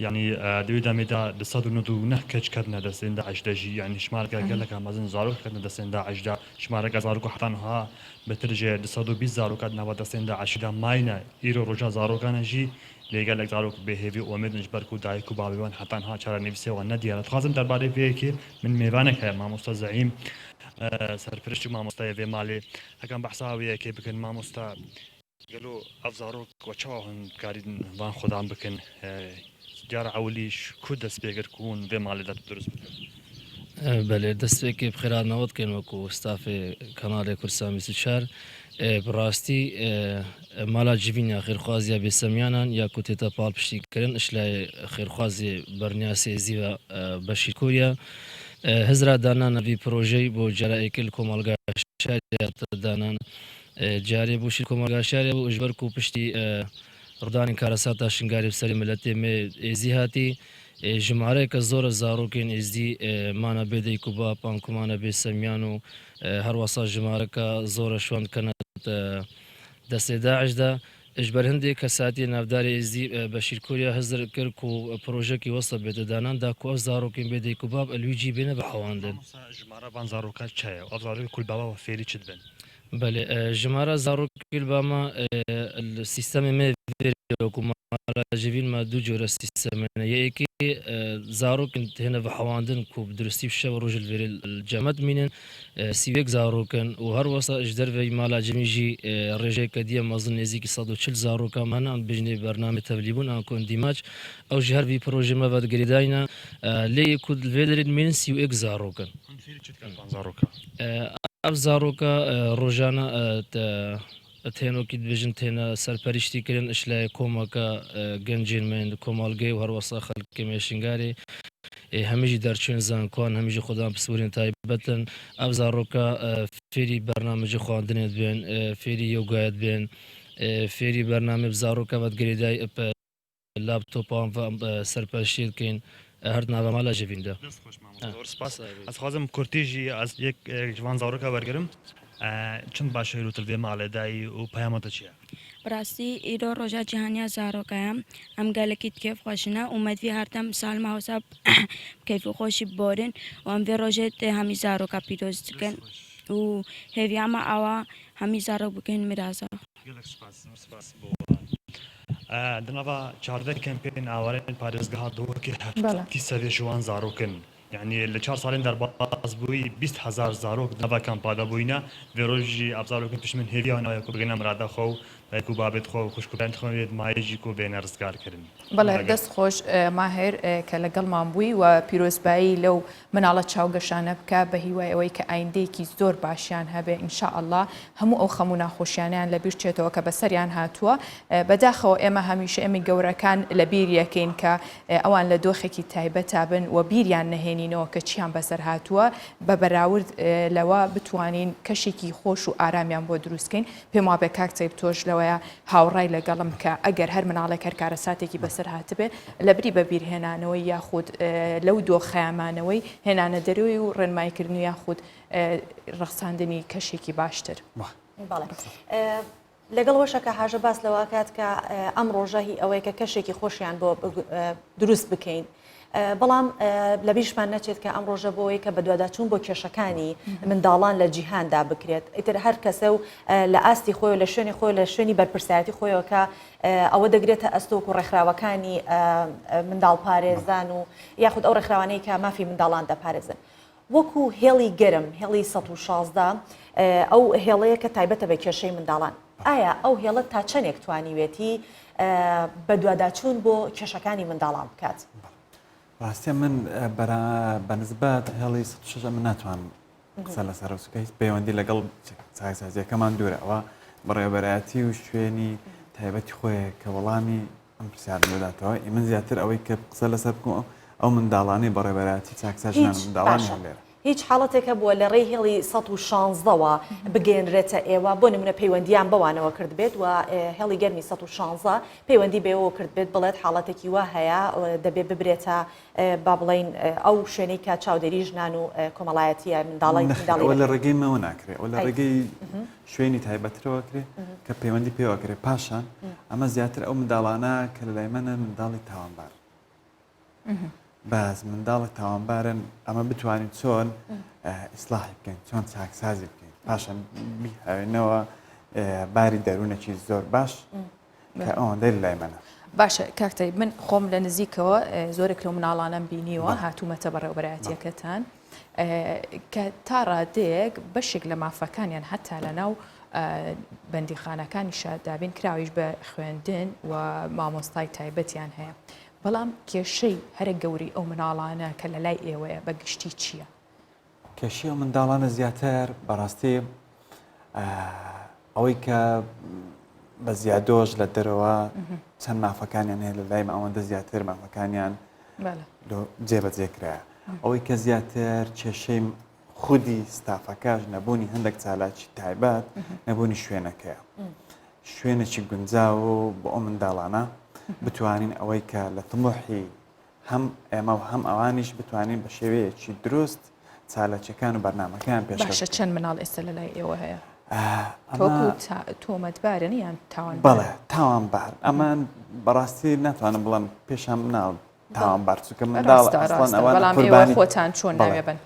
yanî di wê demê de 299 keç ketine destên DAIŞ de jî yanî jimareke geleka mezin zarok ketine destên DAIŞ de jimareke zarok heta niha bi tir ji 220 zaroka di nava destên DAIŞ de mayne îro roja zarokan e jî lê gelek zarok bê hêvî û omêd in ji ber ku dayik û bavê wan heta niha çarenivîsê wan nediyar e. Dixwazim derbarê vê yekê min mêvanek heye mamosta Zeîm serpirişt û mamosteyê vê malê heke em behsa wê yekê bikin mamosta Gelo ev zarok we çawa hûn dikarîn van xwedan bikin? Cara ewilî ji ku dest pê kir ku hûn vê malê de dirust bikin? Belê, destpêkê bi xêra newe dikin wekû stafê kanalê Kurdistan 24. Bi rastî mala civîn ya xêrxwazî ya bêsemyanan ya ku tête palpiştîkirin îşlayê xêrxwazê Berniya Sêzî ve Beşîr Koriya. Hizra danana vî projeyî bo cara êkê li komalgeha şarê hate danan. Carê bû şîr komalgeha şarê bû û ji ber ku piştî rûdanên karesata Şingarê bi serê miletê me Êzdî hatî, jimareyeke zor e zarokên Êzdî mana bê dayik û bab an ku mana bê semyan û her wesa jimareke zor e ji wan dikene destê DAIŞ de. Ji ber hindê kesayetiyê navdarê Êzdî Beşîr Korya hizir kir ku projeyekî wesa bête danan da ku ev zarokên bê dayik û bab li wî cî bêne bihewandin. Mamosta jimara van zarokan çi ye û ev zarokên ku li baba we fêrî çi dibin? Belê, jimara zarokê li ba me li sîstemê me vêrê wekû mala civîl me du cure sîstemê ne. Yê yekê zarokên têne vehewandin ku bi dirustî bi şev û roj li vêrê li cem dimînin 31 zarok in û her wisa ji derveyî mala civîn jî rêjeyeke dî ye mezin nêzîkî 140 zarokan me hene em dibêjin ê bernameyê tevlîbûn an ku îndîmac ew jî her vî projeyê me ve digirêdayî ne lê yê ku li vê derê dimînin 31 zarok in. Hûn fêrî çi dikin van zarokan? Ev zaroka rojane tênokî dibêjin têne serperiştî kirin îşleyê komeke gencên me yên di komalgehê û herwesa xelkê Mêşingarê ê hemî jî derçûyên zankoan hemî jî xwedan pisporên taybet in. Ev zaroka fêrî bernamecê xwendinê dibên, fêrî yogayê dibên, fêrî bernameyê bi zaroka ve digirêdayî Laptopan ve em serperiştiyê dikin her di nava mala civîn de. Dest xweş mamoste zor spas. Ez dixwazim kurtî jî ez yek ji van zaroka wergirim. Çend baş e îro tu li vê malê de yî û peyama te çi ye? Bi rastî îro roja cîhaniya zaroka ye. Em gelekî di kêf xweş ne û me divê her dem sal me wisa bi keyf û xweşî biborin û em vê rojê tê hemî zaroka pîroz dikin û hêviya me awa hemî zarok bikin miraza xwe. Gelek spas, zor spas bo Di nava 14 kempên awarên parêzgeha Duhokê heftî sevê ji wan zarok in. Yanî li çar salên derbas bûyî 20 hezar zarok di nava kampa de bûyîne. Vê roj jî ev zarokên pişt min hêviya wan e ku bigihîne mirada xwe û dayik û bavê xwe û xwişk û birayên xwe wê di mayê jî ku bêne rizgarkirin. Belê dest xweş Mahir ke لەگەڵمان بووی و پیرۆزبایی لەو مناڵە چاوگەشانە بکە بە هیوای ئەوەی کە ئایندەیەکی زۆر باشیان هەبێ ان شاء اللە هەموو ئەو خەم و ناخۆشیانەیان لەبیر چێتەوە کە بەسەریان هاتووە بەداخەوە ئێمە هەمیشە ئێمەی گەورەکان لەبیر یەکەین کە ئەوان لە دۆخێکی تایبەتا بن و بیریان نەهێنینەوە کە چیان بەسەر هاتووە بە بەراورد لەوە بتوانین کەشێکی خۆش و ئارامیان بۆ دروستکەین پێم وابێ کاک تەیب تۆش لەوەیە هاوڕای لەگەڵم کە ئەگەر هەر مناڵێک هەر کارەساتێکی بەسەر هاتبێ لەبری بەبیرهێنانەوەی یاخود لەو دۆخەیا مانەوەی، هێنانە دەرەوەی و ڕێنماییکردن و یاخود ڕەخساندنی کەشێکی باشتر. بەڵێ. لەگەڵ وەشە کە هاژە باس لەوە کات کە ئەم ڕۆژە هی ئەوەیە کە کەشێکی خۆشیان بۆ دروست بکەین. بەڵام لەبیرشمان نەچێت کە ئەم ڕۆژە بۆ ئەوەی کە بەدواداچوون بۆ کێشەکانی منداڵان لە جیهاندا بکرێت ئیتر هەر کەسە و لە ئاستی خۆی و لە شوێنی خۆی لە شوێنی بەرپرسایەتی خۆیەوە کە ئەوە دەگرێتە ئەستۆ وەکو ڕێکخراوەکانی منداڵپارێزان و یاخود ئەو ڕێکخراوانەی کە مافی منداڵان دەپارێزن. وەکو هێڵی گەرم، هێڵی 116، ئەو هێڵەیە کە تایبەتە بە کێشەی منداڵان. ئایا ئەو هێڵە تا چەندێک توانیوێتی بەدواداچوون بۆ کێشەکانی منداڵان بکات؟ ڕاستە من بەنسبەت هێڵی 116 من ناتوانم قسە لەسەر چونکە هیچ پەیوەندی لەگەڵ چاکسازیەکەمان دوورە ئەوە بەڕێوەبەرایەتی و شوێنی تایبەتی خۆیە کە وەڵامی ئەم پرسیارە دەداتەوە ئی من زیاتر ئەوەی کە قسە لەسەر بکەم ئەو منداڵانەی بەڕێوەبەرایەتی چاکسازی هیچ منداڵانی باشە هەولێرە. هیچ حاڵەتێک هەبووە لە ڕێی هێڵی 116 وە بگەیەنرێتە ئێوە، بۆ نمونە پەیوەندییان بەوانەوە کردبێت و هێڵی گەرمی 116 پەیوەندی بەێوەوە کردبێت بڵێت حاڵەتێکی وا هەیە دەبێ ببرێتە با بڵێین ئەو شوێنەی کە چاودێری ژنان و کۆمەڵایەتیە منداڵی نەخێر منداڵی ئەوە لە دەکرێت. ڕێگەی مەوە ناکرێ ئەوە لە ئەی. ڕێگەی شوێنی تایبەترەوە کرێ کە پەیوەندی پێوە کرێ پاشان ئەمە زیاتر ئەو منداڵانە کە لە لای منن منداڵی تاوانبار باس منداڵە تاوانبارن ئەمە بتوانین چۆن ئیسلاحی بکەین چۆن چاکسازی بکەین پاشان بیهاوێنەوە باری دەروونێکی زۆر باش کە ئەوەندەی لای منە. باشە کاک تەیب من خۆم لە نزیکەوە زۆرێک لەو مناڵانەم بینیوە هاتوومەتە بەڕێوەبەرایەتیەکەتان کە تا ڕادەیەک بەشێک لە مافەکانیان هەتا لە ناو بەندیخانەکانیشا دابین کراویش بە خوێندن و مامۆستای تایبەتیان هەیە بەڵام کێشەی هەرە گەورەی ئەو مناڵانە کە لە لای ئێوەیە بە گشتی چییە؟ کێشەی ئەو منداڵانە زیاتر بەڕاستی ئەوەی کە بە زیادۆش لە دەرەوە چەند مافەکانیان هەیە لە لای ئەوەندە زیاتر مافەکانیان جێبەجێ کرایە ئەوەی کە زیاتر کێشەی خودی ستافەکەش نەبوونی هەندێک چالاکی تایبەت نەبوونی شوێنەکەیە شوێنێکی گونجاو بۆ ئەو منداڵانە بتوانین ئەوەی کە لە تموحی هەم ئێمە و هەم ئەوانیش بتوانین بە شێوەیەکی دروست چالاکیەکان و بەرنامەکەیان پێشکەش باشە بکەین. چەند مناڵ ئێستا لە لای ئێوە هەیە؟ ئەمە تۆکو تۆمەتبارن یان تاوانبارن؟ بەڵێ تاوانبار ئەمان بەڕاستی ناتوانم بڵێم پێشان مناڵ تاوانبار چونکە منداڵ ڕاستە ئەسڵەن ڕاستە ئەوان بەڵام ئێوە قوربانی خۆتان چۆن بەڵێ ناوێ بن؟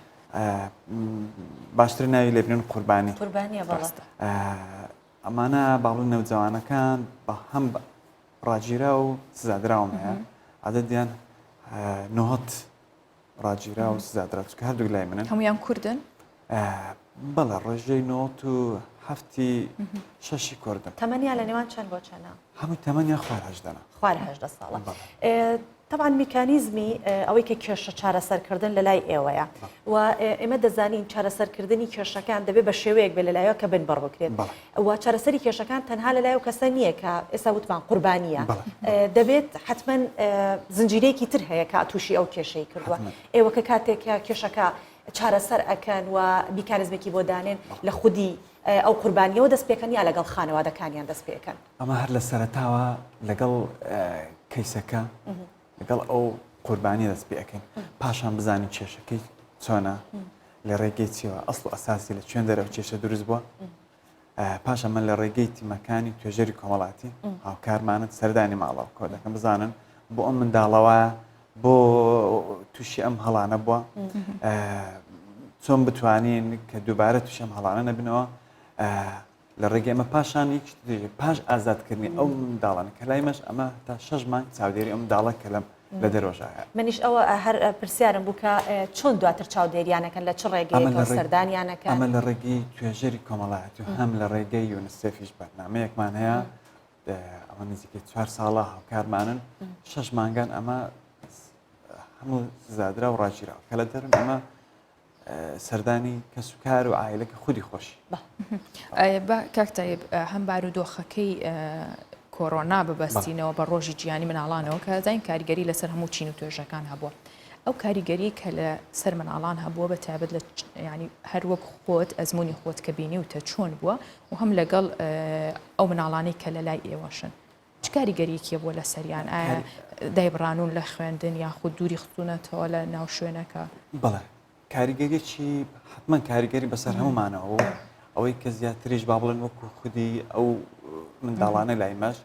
باشتر ناوی لێ بنێن قوربانی قوربانیە بەڵێ. ڕاستە. ئەمانە با بڵێن نەوجەوانەکان بە هەم ڕاگیراو و سزادراوم هەیە عەدەدیان نۆهەت ڕاگیراو و سزادراو چونکە هەردووک لای منن. هەموویان کوردن؟ بەڵێ ڕێژەی نۆت و هەفتی شەشی کوردن. تەمەنیان لە نێوان چەند بۆ چەنە؟ هەمووی تەمەنیان خوار هەژدەنە. خوار 18 ساڵە. تەبعەن میکانیزمی ئەوەی کە کێشە چارەسەرکردن لە لای ئێوەیە و ئێمە دەزانین چارەسەرکردنی کێشەکان دەبێت بە شێوەیەک بێت لە لایەوە کە بنبڕ بکرێت و چارەسەری کێشەکان تەنها لە لای ئەو کەسە نییە کە ئێستا وتمان قوربانییە دەبێت حتمما زنجیرەیەکی تر هەیە کە تووشی ئەو کێشەی کردووە ئێوە کە کاتێک کە کێشەکە چارەسەر ئەکەن و میکانیزمێکی بۆ دانێن لە خودی ئەو قوربانیەوە دەست پێکەن یا لەگەڵ خانەوادەکانیان دەست پێکەن؟ ئەمە هەر لە سەرەتاوە لەگەڵ کەیسەکە لەگەڵ ئەو قوربانی دەست پێ ئەەکەین پاشان بزانین کێشەکەی چۆنە لە ڕێگەی چیەوە ئەسڵ و ئەساسی لە کوێن دەرەوە کێشە دروست بووە پاشان من لە ڕێگەی تیمەکانی توێژەری کۆمەڵاتی هاوکارمانت سەردانی ماڵەوە کۆ دەکەم بزانن بۆ ئەم منداڵەوە بۆ تووشی ئەم هەڵانە بووە چۆن بتوانین کە دووبارە تووشی ئەم هەڵانە نەبنەوە لە ڕێگەی ئەمە پاشان یەک شتی تریش پاش ئازادکردنی ئەو منداڵانە کە لای مەش ئەمە تا شەش مانگ چاودێری ئەم منداڵە کە لەم لە دەرۆژە هەیە. منیش ئەوە هەر پرسیارم بوو کە چۆن دواتر چاودێریانەکەن لە چ ئەمە ڕێگەیەکەوە لە ڕێ سەردانیانەکەن؟ ئەمە لە ڕێگەی توێژەری کۆمەڵایەتی و هەم لە ڕێگەی یونسێفیش بەرنامەیەکمان هەیە ئەمە نزیکەی چوار ساڵە هاوکارمانن شەش مانگان ئەمە هەموو سزادرا و ڕاگیراوە کە لە دەرن ئەمە سەردانی کەسوکار و عایلەکە خودی خۆشی. با کاک تەیب هەم بارودۆخەکەی کۆرۆنا ببەستینەوە بە ڕۆژی جیهانی مناڵانەوە کە زین کاریگەری لەسەر هەموو چین و توێژەکان هەبووە ئەو کاریگەری کە لە سەر مناڵان هەبووە بە تایبەت لە ینی هەر وەک خۆت ئەزمموی خۆت کە بینی و تە چۆن بووە و هەم لەگەڵ ئەو مناڵانەی کە لە لای ئێوەشن چ کاریگەریەکی هەبووە لەسەریان؟ ئایا دایبڕانوون لە خوێندن یاخود دووری خستوونەتەوە لە ناو شوێنەکە؟ بەڵێ کاریگەریی حتمما کاریگەری بەسەر هەمومانەوە و ئەوەی کە زیاتریش با بڵێن وەکو خودی ئەو منداڵانە لای مەش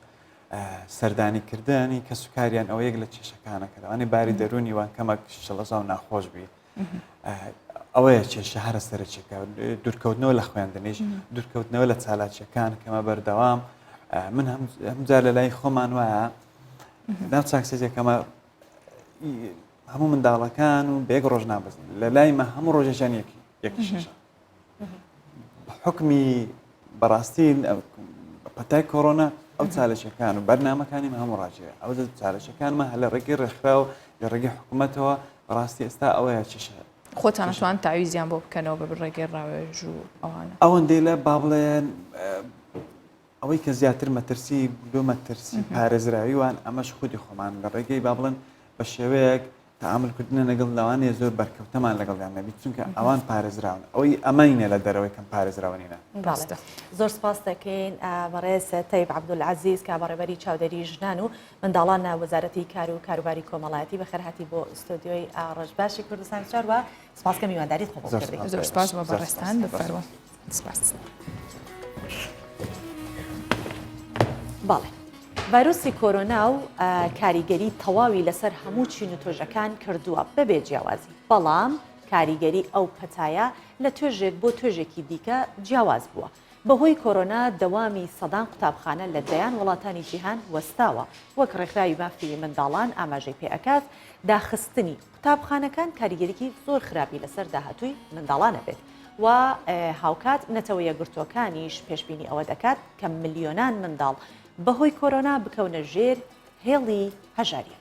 سەردانیکردنی کەسوکاریان ئەوە یەک لە کێشەکانە کە لەوانەیە باری دەروونی وان کەمەک شڵەژا و ناخۆش بی ئەوەیە کێشە هەرە سەرەکیەکە دوورکەوتنەوە لە خوێندنیش دوورکەوتنەوە لە چالاکیەکان کەمە بەردەوام من هەم جار لە لای خۆمان وایە ناو چاکسازیەکەمە هەموو منداڵەکان و بەیەک ڕۆژ نابزن لە لای مە هەموو ڕۆژێکیان یەکی یەکی شەشە حکمی بەڕاستی پەتای کۆرۆنا ئەو چالشەکان و بەرنمەکانی هەموو ڕاجێ ئەو چالشەکانمە هەلە ڕێگەی ڕێکخراو لە ڕێگەی حکوومەتەوە بەڕاستی ئێستا ئەوەیە چێشە خۆتان توان تاویزیان بۆ بکەنەوە بە ڕێگەی ڕاوێژ و ئەوانە ئەوەندەی لە با بڵێن ئەوەی کە زیاتر مەترسی لۆ مەترسی پارێزراوی وان ئەمەش خودی خۆمان لە ڕێگەی با بڵێن بە شێوەیەک. تەعامول کردنە لەگەڵ لەوانەیە زۆر بەرکەوتەمان لەگەڵیان نەبیت چونکە ئەوان پارێزراون ئەوەی ئەمەینە لە دەرەوەی کەم پارێزراونینە. بەڵێ زۆر سپاس دەکەین بەڕێز تەیب عەبدولعەزیز کە بەڕێوەبەری چاودێری ژنان و منداڵان لە وەزارەتی کار و کاروباری کۆمەڵایەتی بەخێرهاتی بۆ ستۆدیۆی ڕۆژ باشی کوردستان چوار و سپاس کە میوانداریت قبوڵ کردی. زۆر سپاس بۆ بەڕێزتان بفەرموو. سپاس. بەڵێ ڤایرۆسی کۆرۆنا و کاریگەری تەواوی لەسەر هەموو چین و توێژەکان کردووە بەبێ جیاوازی، بەڵام کاریگەری ئەو پەتایە لە توێژێک بۆ توێژێکی دیکە جیاواز بووە. بەهۆی کۆرۆنا دەوامی سەدان قوتابخانە لە دەیان وڵاتانی جیهان وەستاوە، وەک ڕێکخراوی مافی منداڵان ئاماژەی پێئەکات، داخستنی قوتابخانەکان کاریگەریی زۆر خراپی لەسەر داهاتووی منداڵان ئەبێت و هاوکات نەتەوە یەکگرتووەکانیش پێشبینی ئەوە دەکات کە ملیۆنان منداڵ بەهۆی کۆرۆنا بکەونە ژێر هێڵی هەژارییەوە.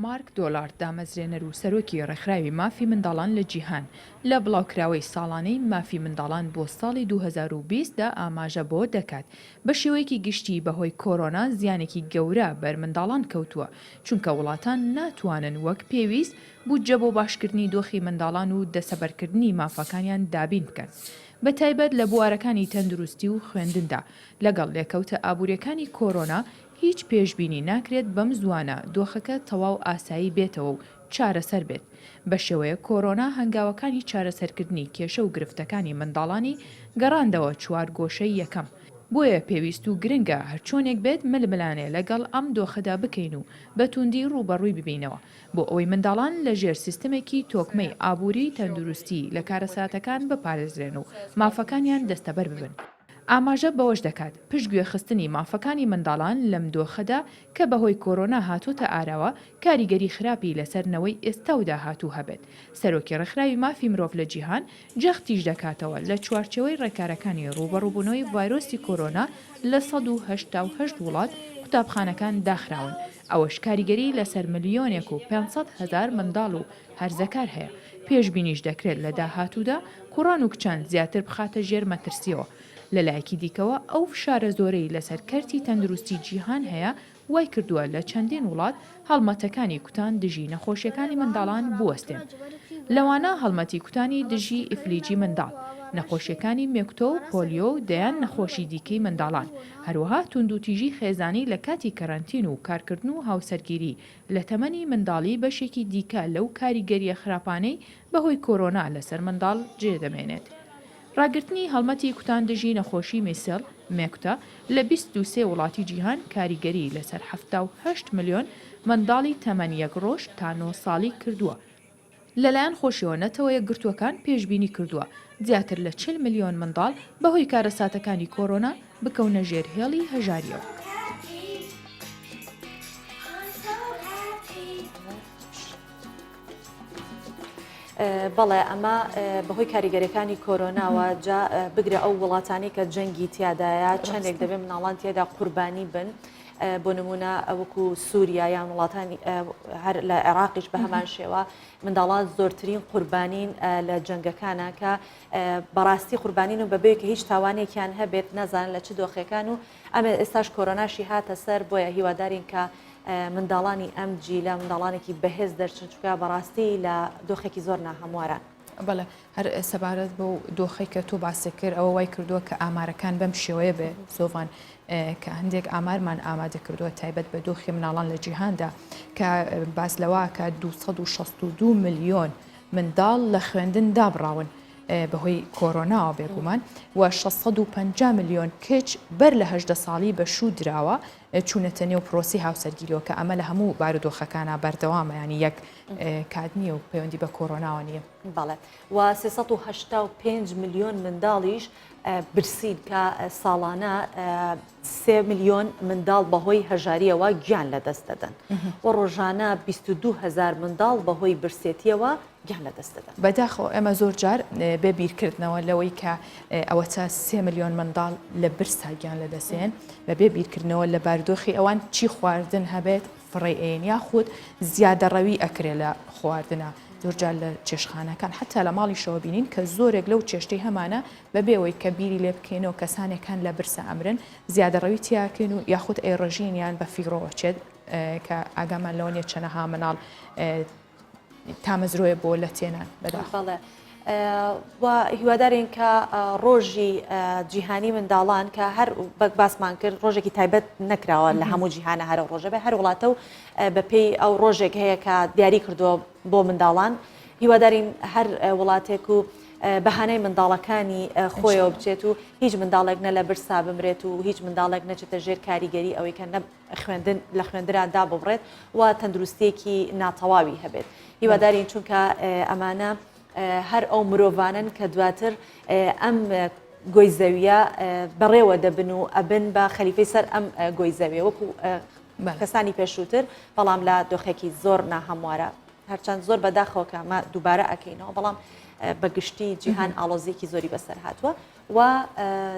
مارک دۆلارد دامەزرێنەر و سەرۆکی ڕێکخراوی مافی منداڵان لە جیهان، لە بڵاوکراوەی ساڵانەی مافی منداڵان بۆ ساڵی 2020 دا ئاماژە بەوە دەکات، بە شێوەیەکی گشتی بەهۆی کۆرۆنا زیانێکی گەورە بەر منداڵان کەوتووە، چونکە وڵاتان ناتوانن وەک پێویست بودجە بۆ باشکردنی دۆخی منداڵان و دەسەبەرکردنی مافەکانیان دابین بکەن، بەتایبەت لە بوارەکانی تەندروستی و خوێندندا، لەگەڵ لێکەوتە ئابووریەکانی کۆرۆنا هیچ پێشبینی ناکرێت بەم زووانە دۆخەکە تەواو ئاسایی بێتەوە و چارەسەر بێت. بەشێوەیەک کۆرۆنا هەنگاوەکانی چارەسەرکردنی کێشە و گرفتەکانی منداڵانی گەڕاندەوە چوارگۆشەی یەکەم. بۆیە پێویست و گرنگە هەرچۆنێک بێت ململانێ لەگەڵ ئەم دۆخەدا بکەین و بە توندی ڕووبەڕووی ببینەوە بۆ ئەوەی منداڵان لە ژێر سیستمێکی تۆکمەی ئابووری تەندروستی لە کارەساتەکان بپارێزرێن و مافەکانیان دەستەبەر ببن. ئاماژە بەوەش دەکات، پشتگوێخستنی مافەکانی منداڵان لەم دۆخەدا کە بەهۆی کۆرۆنا هاتۆتە ئاراوە، کاریگەری خراپی لەسەر نەوەی ئێستا و داهاتوو هەبێت. سەرۆکی ڕێکخراوی مافی مرۆڤ لە جیهان جەختیش دەکاتەوە، لە چوارچێوەی ڕێکارەکانی ڕووبەڕووبوونەوەی ڤایرۆسی کۆرۆنا لە 188 وڵات قوتابخانەکان داخراون، ئەوەش کاریگەری لەسەر ملیۆنێک و 500 هەزار منداڵ و هەرزەکار هەیە، پێشبینیش دەکرێت لە داهاتوودا کوڕان و کچان زیاتر بخاتە ژێر مەترسییەوە. لەلایەکی دیکەوە ئەو فشارە زۆرەی لەسەر کەرتی تەندروستی جیهان هەیە وایکردووە لە چەندین وڵات هەڵمەتەکانی کوتان دژی نەخۆشیەکانی منداڵان بوەستێن لەوانە هەڵمەتی کوتانی دژی ئیفلیجی منداڵ، نەخۆشیەکانی مێکتۆ و پۆلیۆ و دەیان نەخۆشی دیکەی منداڵان، هەروەها توندوتیژی خێزانی لە کاتی کەرەنتین و کارکردن و هاوسەرگیری لە تەمەنی منداڵی بەشێکی دیکە لەو کاریگەرییە خراپانەی بەهۆی کۆرۆنا لەسەر منداڵ جێدەمێنێت. ڕاگرتنی هەڵمەتی کوتان دژی نەخۆشی میسل، مێکوتە، لە 23 وڵاتی جیهان کاریگەری لەسەر 78 ملیۆن منداڵی تەمەن یەک ڕۆژ تا نۆ ساڵی کردووە. لەلایەن خۆشیەوە نەتەوە یەکگرتووەکان پێشبینی کردووە زیاتر لە 40 ملیۆن منداڵ بەهۆی کارەساتەکانی کۆرۆنا بکەونە ژێر هێڵی هەژارییەوە. بەڵێ ئەمە بەهۆی کاریگەریەکانی کۆرۆناوە جا بگرە ئەو وڵاتانی کە جەنگی تیادایە چەندێک دەبێت مناڵان تێدا قوربانی بن بۆ نمونە وەکو سووریا یان وڵاتانی هەر لە عێراقیش بە هەمان شێوە منداڵان زۆرترین قوربانین لە جەنگەکانە کە بەڕاستی قوربانین و بەبێ کە هیچ تاوانێکیان هەبێت نازانن لە چ دۆخێکان و ئەمە ئێستاش کۆرۆناشی هاتە سەر بۆیە هیوادارین کە منداڵانی ئەم جیلە منداڵانێکی بەهێز دەرچن چونکە بەڕاستی لە دۆخێکی زۆر ناهەمواران. بەڵێ هەر سەبارەت بەو دۆخەی کە تۆ باست کرد ئەوە وای کردووە کە ئامارەکان بەم شێوەیە بێ سۆڤان کە هەندێک ئامارمان ئامادە کردووە تایبەت بە دۆخی مناڵان لە جیهاندا کە باس لەوە کە 262 ملیۆن منداڵ لە خوێندن دابڕاون بەهۆی کۆرۆناوە بێگومان و 650 ملیۆن کچ بەر لە هەژدە ساڵی بە شوو دراوە چوونەتە نێو پرۆسی هاوسەرگیریەوە کە ئەمە لە هەموو بارودۆخەکانا بەردەوامە یانی یەک کات نییە و پەیوەندی بە کۆرۆناوە نییە. بەڵێ و 385 ملیۆن منداڵیش برسین کە ساڵانە سێ ملیۆن منداڵ بەهۆی هەژاریەوە گیان لەدەست دەدەن و ڕۆژانە 22 هەزار منداڵ بەهۆی برسێتیەوە گیان لەدەست دەدەن. بەداخەوە ئێمە زۆر جار بێ بیرکردنەوە لەوەی کە ئەوەتا سێ ملیۆن منداڵ لە برسا گیان لەدەستێن بە بێ بیرکردنەوە لە بارودۆخی ئەوان چی خواردن هەبێت فڕێی ئەیەن یاخود زیادەڕەوی ئەکرێ لە خواردنا. زۆرجار لە چێشتخانەکان حەتا لە ماڵیشەوە بینین کە زۆرێک لەو چێشتەی هەمانە بەبێ ئەوەی کە بیری لێ بکەینەوە کەسانێک هەن لە برسا ئەمرن زیادەڕەوی تیاکەین و یاخود ئەیڕژین یان بە فیڕۆ ئەچێت کە ئاگامان لەوە نیە چەنەها مناڵ تامەزرۆیە بۆ لە تێنان بەداخەوە. بەڵێ و هیوادارین کە ڕۆژی جیهانی منداڵان کە هەر بەک باسمان کرد ڕۆژێکی تایبەت نەکراوە لە هەموو جیهانە هەرە ڕۆژە بێ هەر وڵاتە و بەپێی ئەو ڕۆژێک هەیە کە دیاری کردووە بۆ منداڵان هیوادارین هەر وڵاتێک و بەهانای منداڵەکانی خۆیەوە بچێت و هیچ منداڵێک نە لە برسا بمرێت و هیچ منداڵێک نەچێتە ژێر کاریگەری ئەوەی کە نە خوێندن لە خوێندرا داببڕێت و تەندروستیەکی ناتەواوی هەبێت هیوادارین چونکە ئەمانە هەر ئەو مرۆڤانن کە دواتر ئەم گۆی زەویە بەڕێوە دەبن و ئەبن بە خەلیفەی سەر ئەم گۆی زەویە وەکو کەسانی پێشووتر بەڵام لە دۆخێکی زۆر ناهەموارە هەرچەند زۆر بەداخەوە کە ئەمە دووبارە ئەکەینەوە بەڵام بە گشتی جیهان ئاڵۆزیەکی زۆری بەسەر هاتووە و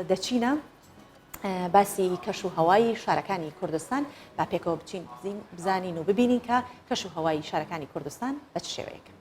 دەچینە باسی کەش و هەوای شارەکانی کوردستان با پێکەوە بچین بزانین و ببینین کە کەش و هەوای شارەکانی کوردستان بە چ شێوەیەکە.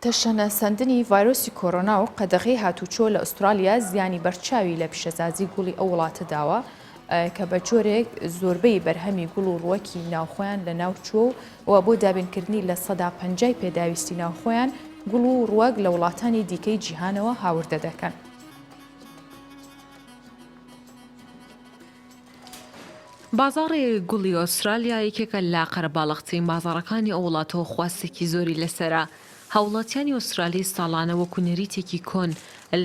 تەشەنەسەندنی ڤایرۆسی کۆرۆنا و قەدەغەی هاتووچۆ لە ئوسترالیا زیانی بەرچاوی لە پیشەسازی گوڵی ئەو وڵاتە داوە کە بە جۆرێک زۆربەی بەرهەمی گوڵ و ڕووەکی ناوخۆیان لەناوچووە و بۆ دابینکردنی 50% پێداویستی ناوخۆیان گوڵ و ڕووەک لە وڵاتانی دیکەی جیهانەوە هاوردە دەکەن. بازاڕی گوڵی ئوسترالیا یەکێکە لە قەرەباڵغترین بازاڕەکانی ئەو وڵاتە و خواستێکی زۆری لەسەرە. هاووڵاتیانی ئوسترالی ساڵانە وەکو نەریتێکی کۆن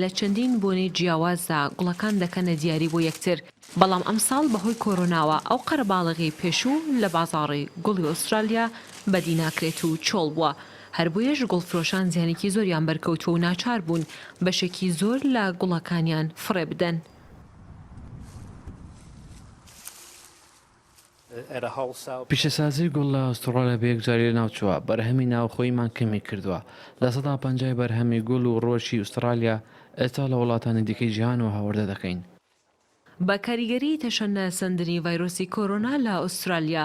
لە چەندین بۆنەی جیاوازدا گوڵەکان دەکەنە دیاری بۆ یەکتر، بەڵام ئەمساڵ بەهۆی کۆرۆناوە ئەو قەرەباڵغیەی پێشوو لە بازاڕی گوڵی ئوسترالیا بەدی ناکرێت و چۆڵ بووە، هەر بۆیەش گوڵفرۆشان زیانێکی زۆریان بەرکەوتووە و ناچار بوون بەشێکی زۆر لە گوڵەکانیان فڕێ بدەن. پیشەسازی گوڵ لە ئوستوڕالیا بە یەکجاری لەناوچووە، بەرهەمی ناوخۆییمان کەمی کردووە. 50% ی بەرهەمی گوڵ و ڕووەکی ئوستڕالیا ئێستا لە وڵاتانی دیکەی جیهانەوە هاوردە دەکەین. بە کاریگەریی تەشەنەسەندنی ڤایرۆسی کۆرۆنا لە ئوسترالیا،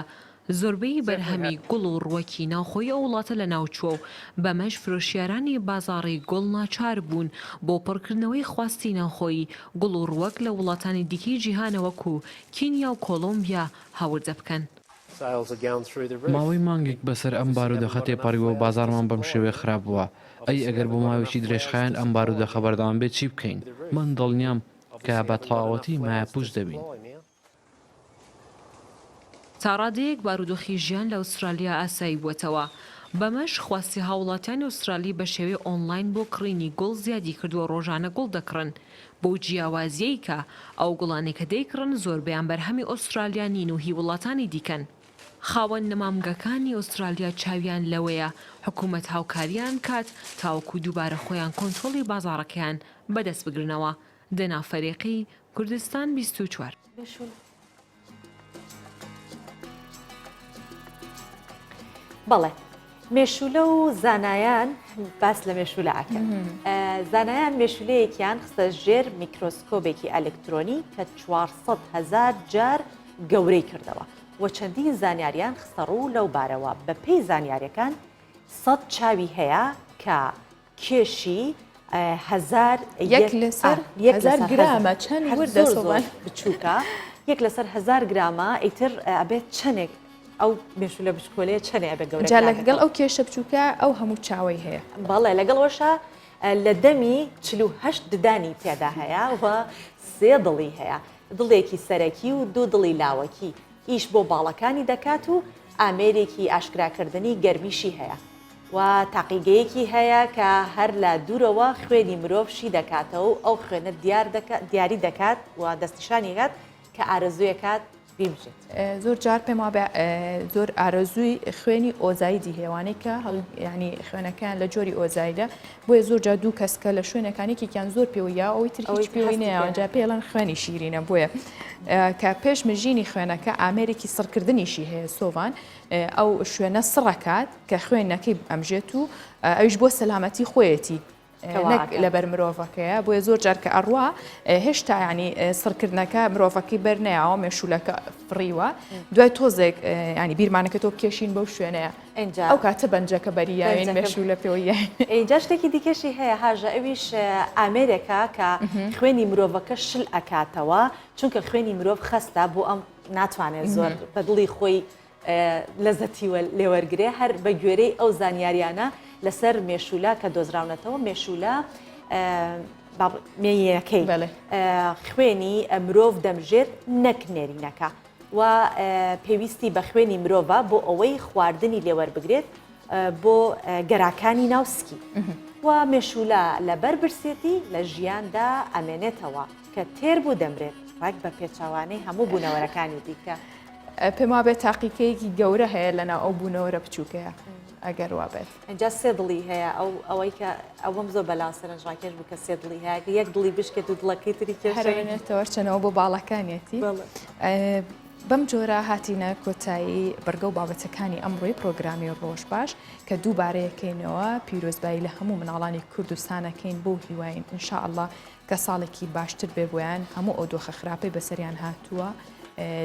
زۆربەی بەرهەمی گوڵ و ڕووەکی ناوخۆی ئەو وڵاتە لەناوچووە و بەمەش فرۆشیارانی بازاڕی گوڵ ناچار بوون بۆ پڕکردنەوەی خواستی ناوخۆیی گوڵ و ڕووەک لە وڵاتانی دیکەی جیهانە وەکو کینیا و کۆڵۆمبیا هاوردە بکەن. ماوەی مانگێک بەسەر ئەم بارودۆخە تێپەڕیوە و بازاڕمان بەم شێوەیە خراپ بووە، ئەی ئەگەر بۆ ماوەیەکی درێژخایەن ئەم بارودۆخە بەردەوام بێت چی بکەین؟ من دڵنیام کە بە تەواوەتی مایەپووچ دەبین. تا ڕادەیەک بارودۆخی ژیان لە ئوسترالیا ئاسایی بووەتەوە، بەمەش خواستی هاووڵاتیانی ئوسترالی بە شێوەی ئۆنلاین بۆ کڕینی گوڵ زیادی کردووە ڕۆژانە گوڵ دەکڕن، بەو جیاوازییەی کە ئەو گوڵانەی کە دەیکڕن زۆربەیان بەرهەمی ئوسترالیا نین و هی وڵاتانی دیکەن. خاوەن نەمامگەکانی ئوسترالیا چاویان لەوەیە حکومەت هاوکاریان بکات تاوەکو دووبارە خۆیان کۆنترۆڵی بازاڕەکەیان بەدەست بگرنەوە. دەنا فەریقی، کوردستان 24. بەڵێ مێشولە و زانایان باس لە مێشولە ئەکەن زانایان مێشولەیەکیان خستە ژێر میکرۆسکۆبێکی ئەلکترۆنی کە 400 هزار جار گەورەی کردەوە و چەندین زانیاریان خستە ڕوو لەو بارەوە بە پێی زانیاریەکان سەد چاوی هەیە کە کێشی هەزار یەک لەسەر هەزار گرامە چەند وردە زۆر بچووکە یەک لەسەر هەزار گرامە ئیتر ئەبێت چەندێک ئەو مێشولە بچکۆلەیە چەنێ ئەبێ گەورە جا لەگەڵ ئەو کێشە بچووکە ئەو هەموو چاوەی هەیە بەڵێ لەگەڵ وەشە لە دەمی 48 ددانی تێدا هەیە و سێ دڵی هەیە دڵێکی سەرەکی و دوو دڵی لاوەکی ئیش بۆ باڵەکانی دەکات و ئامێرێکی ئاشکراکردنی گەرمیشی هەیە و تاقیگەیەکی هەیە کە هەر لە دوورەوە خوێنی مرۆڤ شی دەکاتەوە و ئەو خوێنە دیار دەکات دیاری دەکات و دەستنیشانی دەکات کە ئارەزوویەکات بیمژێت. زۆر جار پێم وابێ زۆر ئارەزووی خوێنی ئۆزایدی هەیە وانەی کە ینی خوێنەکەیان لە جۆری ئۆزایدە بۆیە زۆر جار دوو کەس کە لە شوێنەکان یەکێکیان زۆر پێوە یا ئەوەی تر هیچ پێوەی نەیاوە جا پێڵەن خوێنی شیرینە بۆیە کە پێش مژینی خوێنەکە ئامێرێکی سڕکردنیشی هەیە سۆڤان ئەو شوێنە سڕەکات کە خوێنەکەی ئەمژێت و ئەویش بۆ سەلامەتی خۆیەتی نەک لەبەر مرۆڤەکەیە بۆیە زۆر جار کە ئەڕوا هێشتا ینی سڕکردنەکە مرۆڤەکەی بەر نەیاوە مێشولەکە فڕیوە دوای تۆزێک ینی بیرمانەکە تۆ بکێشین بەو شوێنەیە ئەو کاتە بەنجەکە بەریاوین مێشولە پێوەیە ئینجا شتێکی دیکەشی هەیە هاژە ئەویش ئامێرێکە کە خوێنی مرۆڤەکە شل ئەکاتەوە چونکە خوێنی مرۆڤ خەستە بۆ ئەم ناتوانێت زۆر بە دڵی خۆی لەزەتی لێوەرگرێ هەر بە گوێرەی ئەو زانیاریانە لەسەر مێشولە کە دۆزراونەتەوە مێشولە مێینەکەی خوێنی مرۆڤ دەمژێت نەک نێرینەکە و پێویستی بە خوێنی مرۆڤە بۆ ئەوەی خواردنی لێوەربگرێت بۆ گەراکانی ناو سکی و مێشولە لەبەر برسێتی لە ژیاندا ئەمێنێتەوە کە تێر بوو دەمرێت ڕێک بە پێچەوانەی هەموو بوونەوەرەکانی دیکە. پێم وابێت تاقیکەیەکی گەورە هەیە لەناو ئەو بوونەوەرە بچووکەیە ئەگەر وابێت. ئینجا سێ دڵی هەیە ئەو ئەوەی کە ئەوەم زۆر بەلاوە سەرنجڕاکێش بوو کە سێ دڵی هەیە کە یەک دڵی بشکێت و دڵەکەی تری کێشە هەرێنێتەوە چەنەوە بۆ باڵەکانیەتی. بەم جۆرە هاتینە کۆتایی بڕگە و بابەتەکانی ئەمڕۆی پرۆگرامی ڕۆژ باش کە دووبارە یەکەینەوە پیرۆزبایی لە هەموو مناڵانی کوردستانەکەین بۆ هیواین ان شاء اللە کە ساڵێکی باشتر بێ بۆیان هەموو ئەو دۆخە خراپەی بەسەریان هاتووە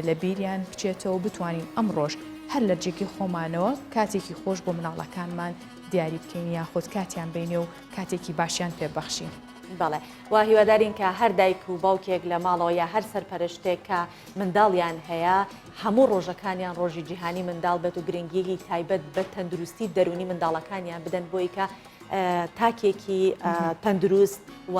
لە بیریان بچێتەوە بتوانین ئەمڕۆش هەر لە جێگەی خۆمانەوە کاتێکی خۆش بۆ مناڵەکانمان دیاری بکەین یاخود کاتیان بینێ و کاتێکی باشیان پێبەخشین. بەڵێ و هیوادارین کە هەر دایک و باوکێک لە ماڵەوە یا هەر سەرپەرشتێک کە منداڵیان هەیە هەموو ڕۆژەکانیان ڕۆژی جیهانی منداڵ بێت و گرنگیەکی تایبەت بە تەندروستی دەروونی منداڵەکانیان بدەن بۆی کە تاکێکی تەندروست و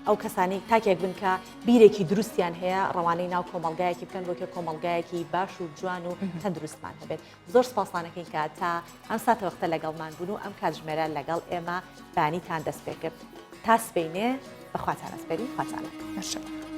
ئەو کەسانی تاکێک بن کە بیرێکی دروستیان هەیە ڕەوانەی ناو کۆمەلگایەکی بکەن بۆ کە کۆمەلگایەکی باش و جوان و تەندروستمان هەبێت زۆر سپاسانەکەین کە تا ئەم ساتەوەختە لەگەڵمان بوون و ئەم کاتژمێرە لەگەڵ ئێمە بانیتان دەست پێ کرد تا سبینێ بەخواتان ئەسپێری خواتانە.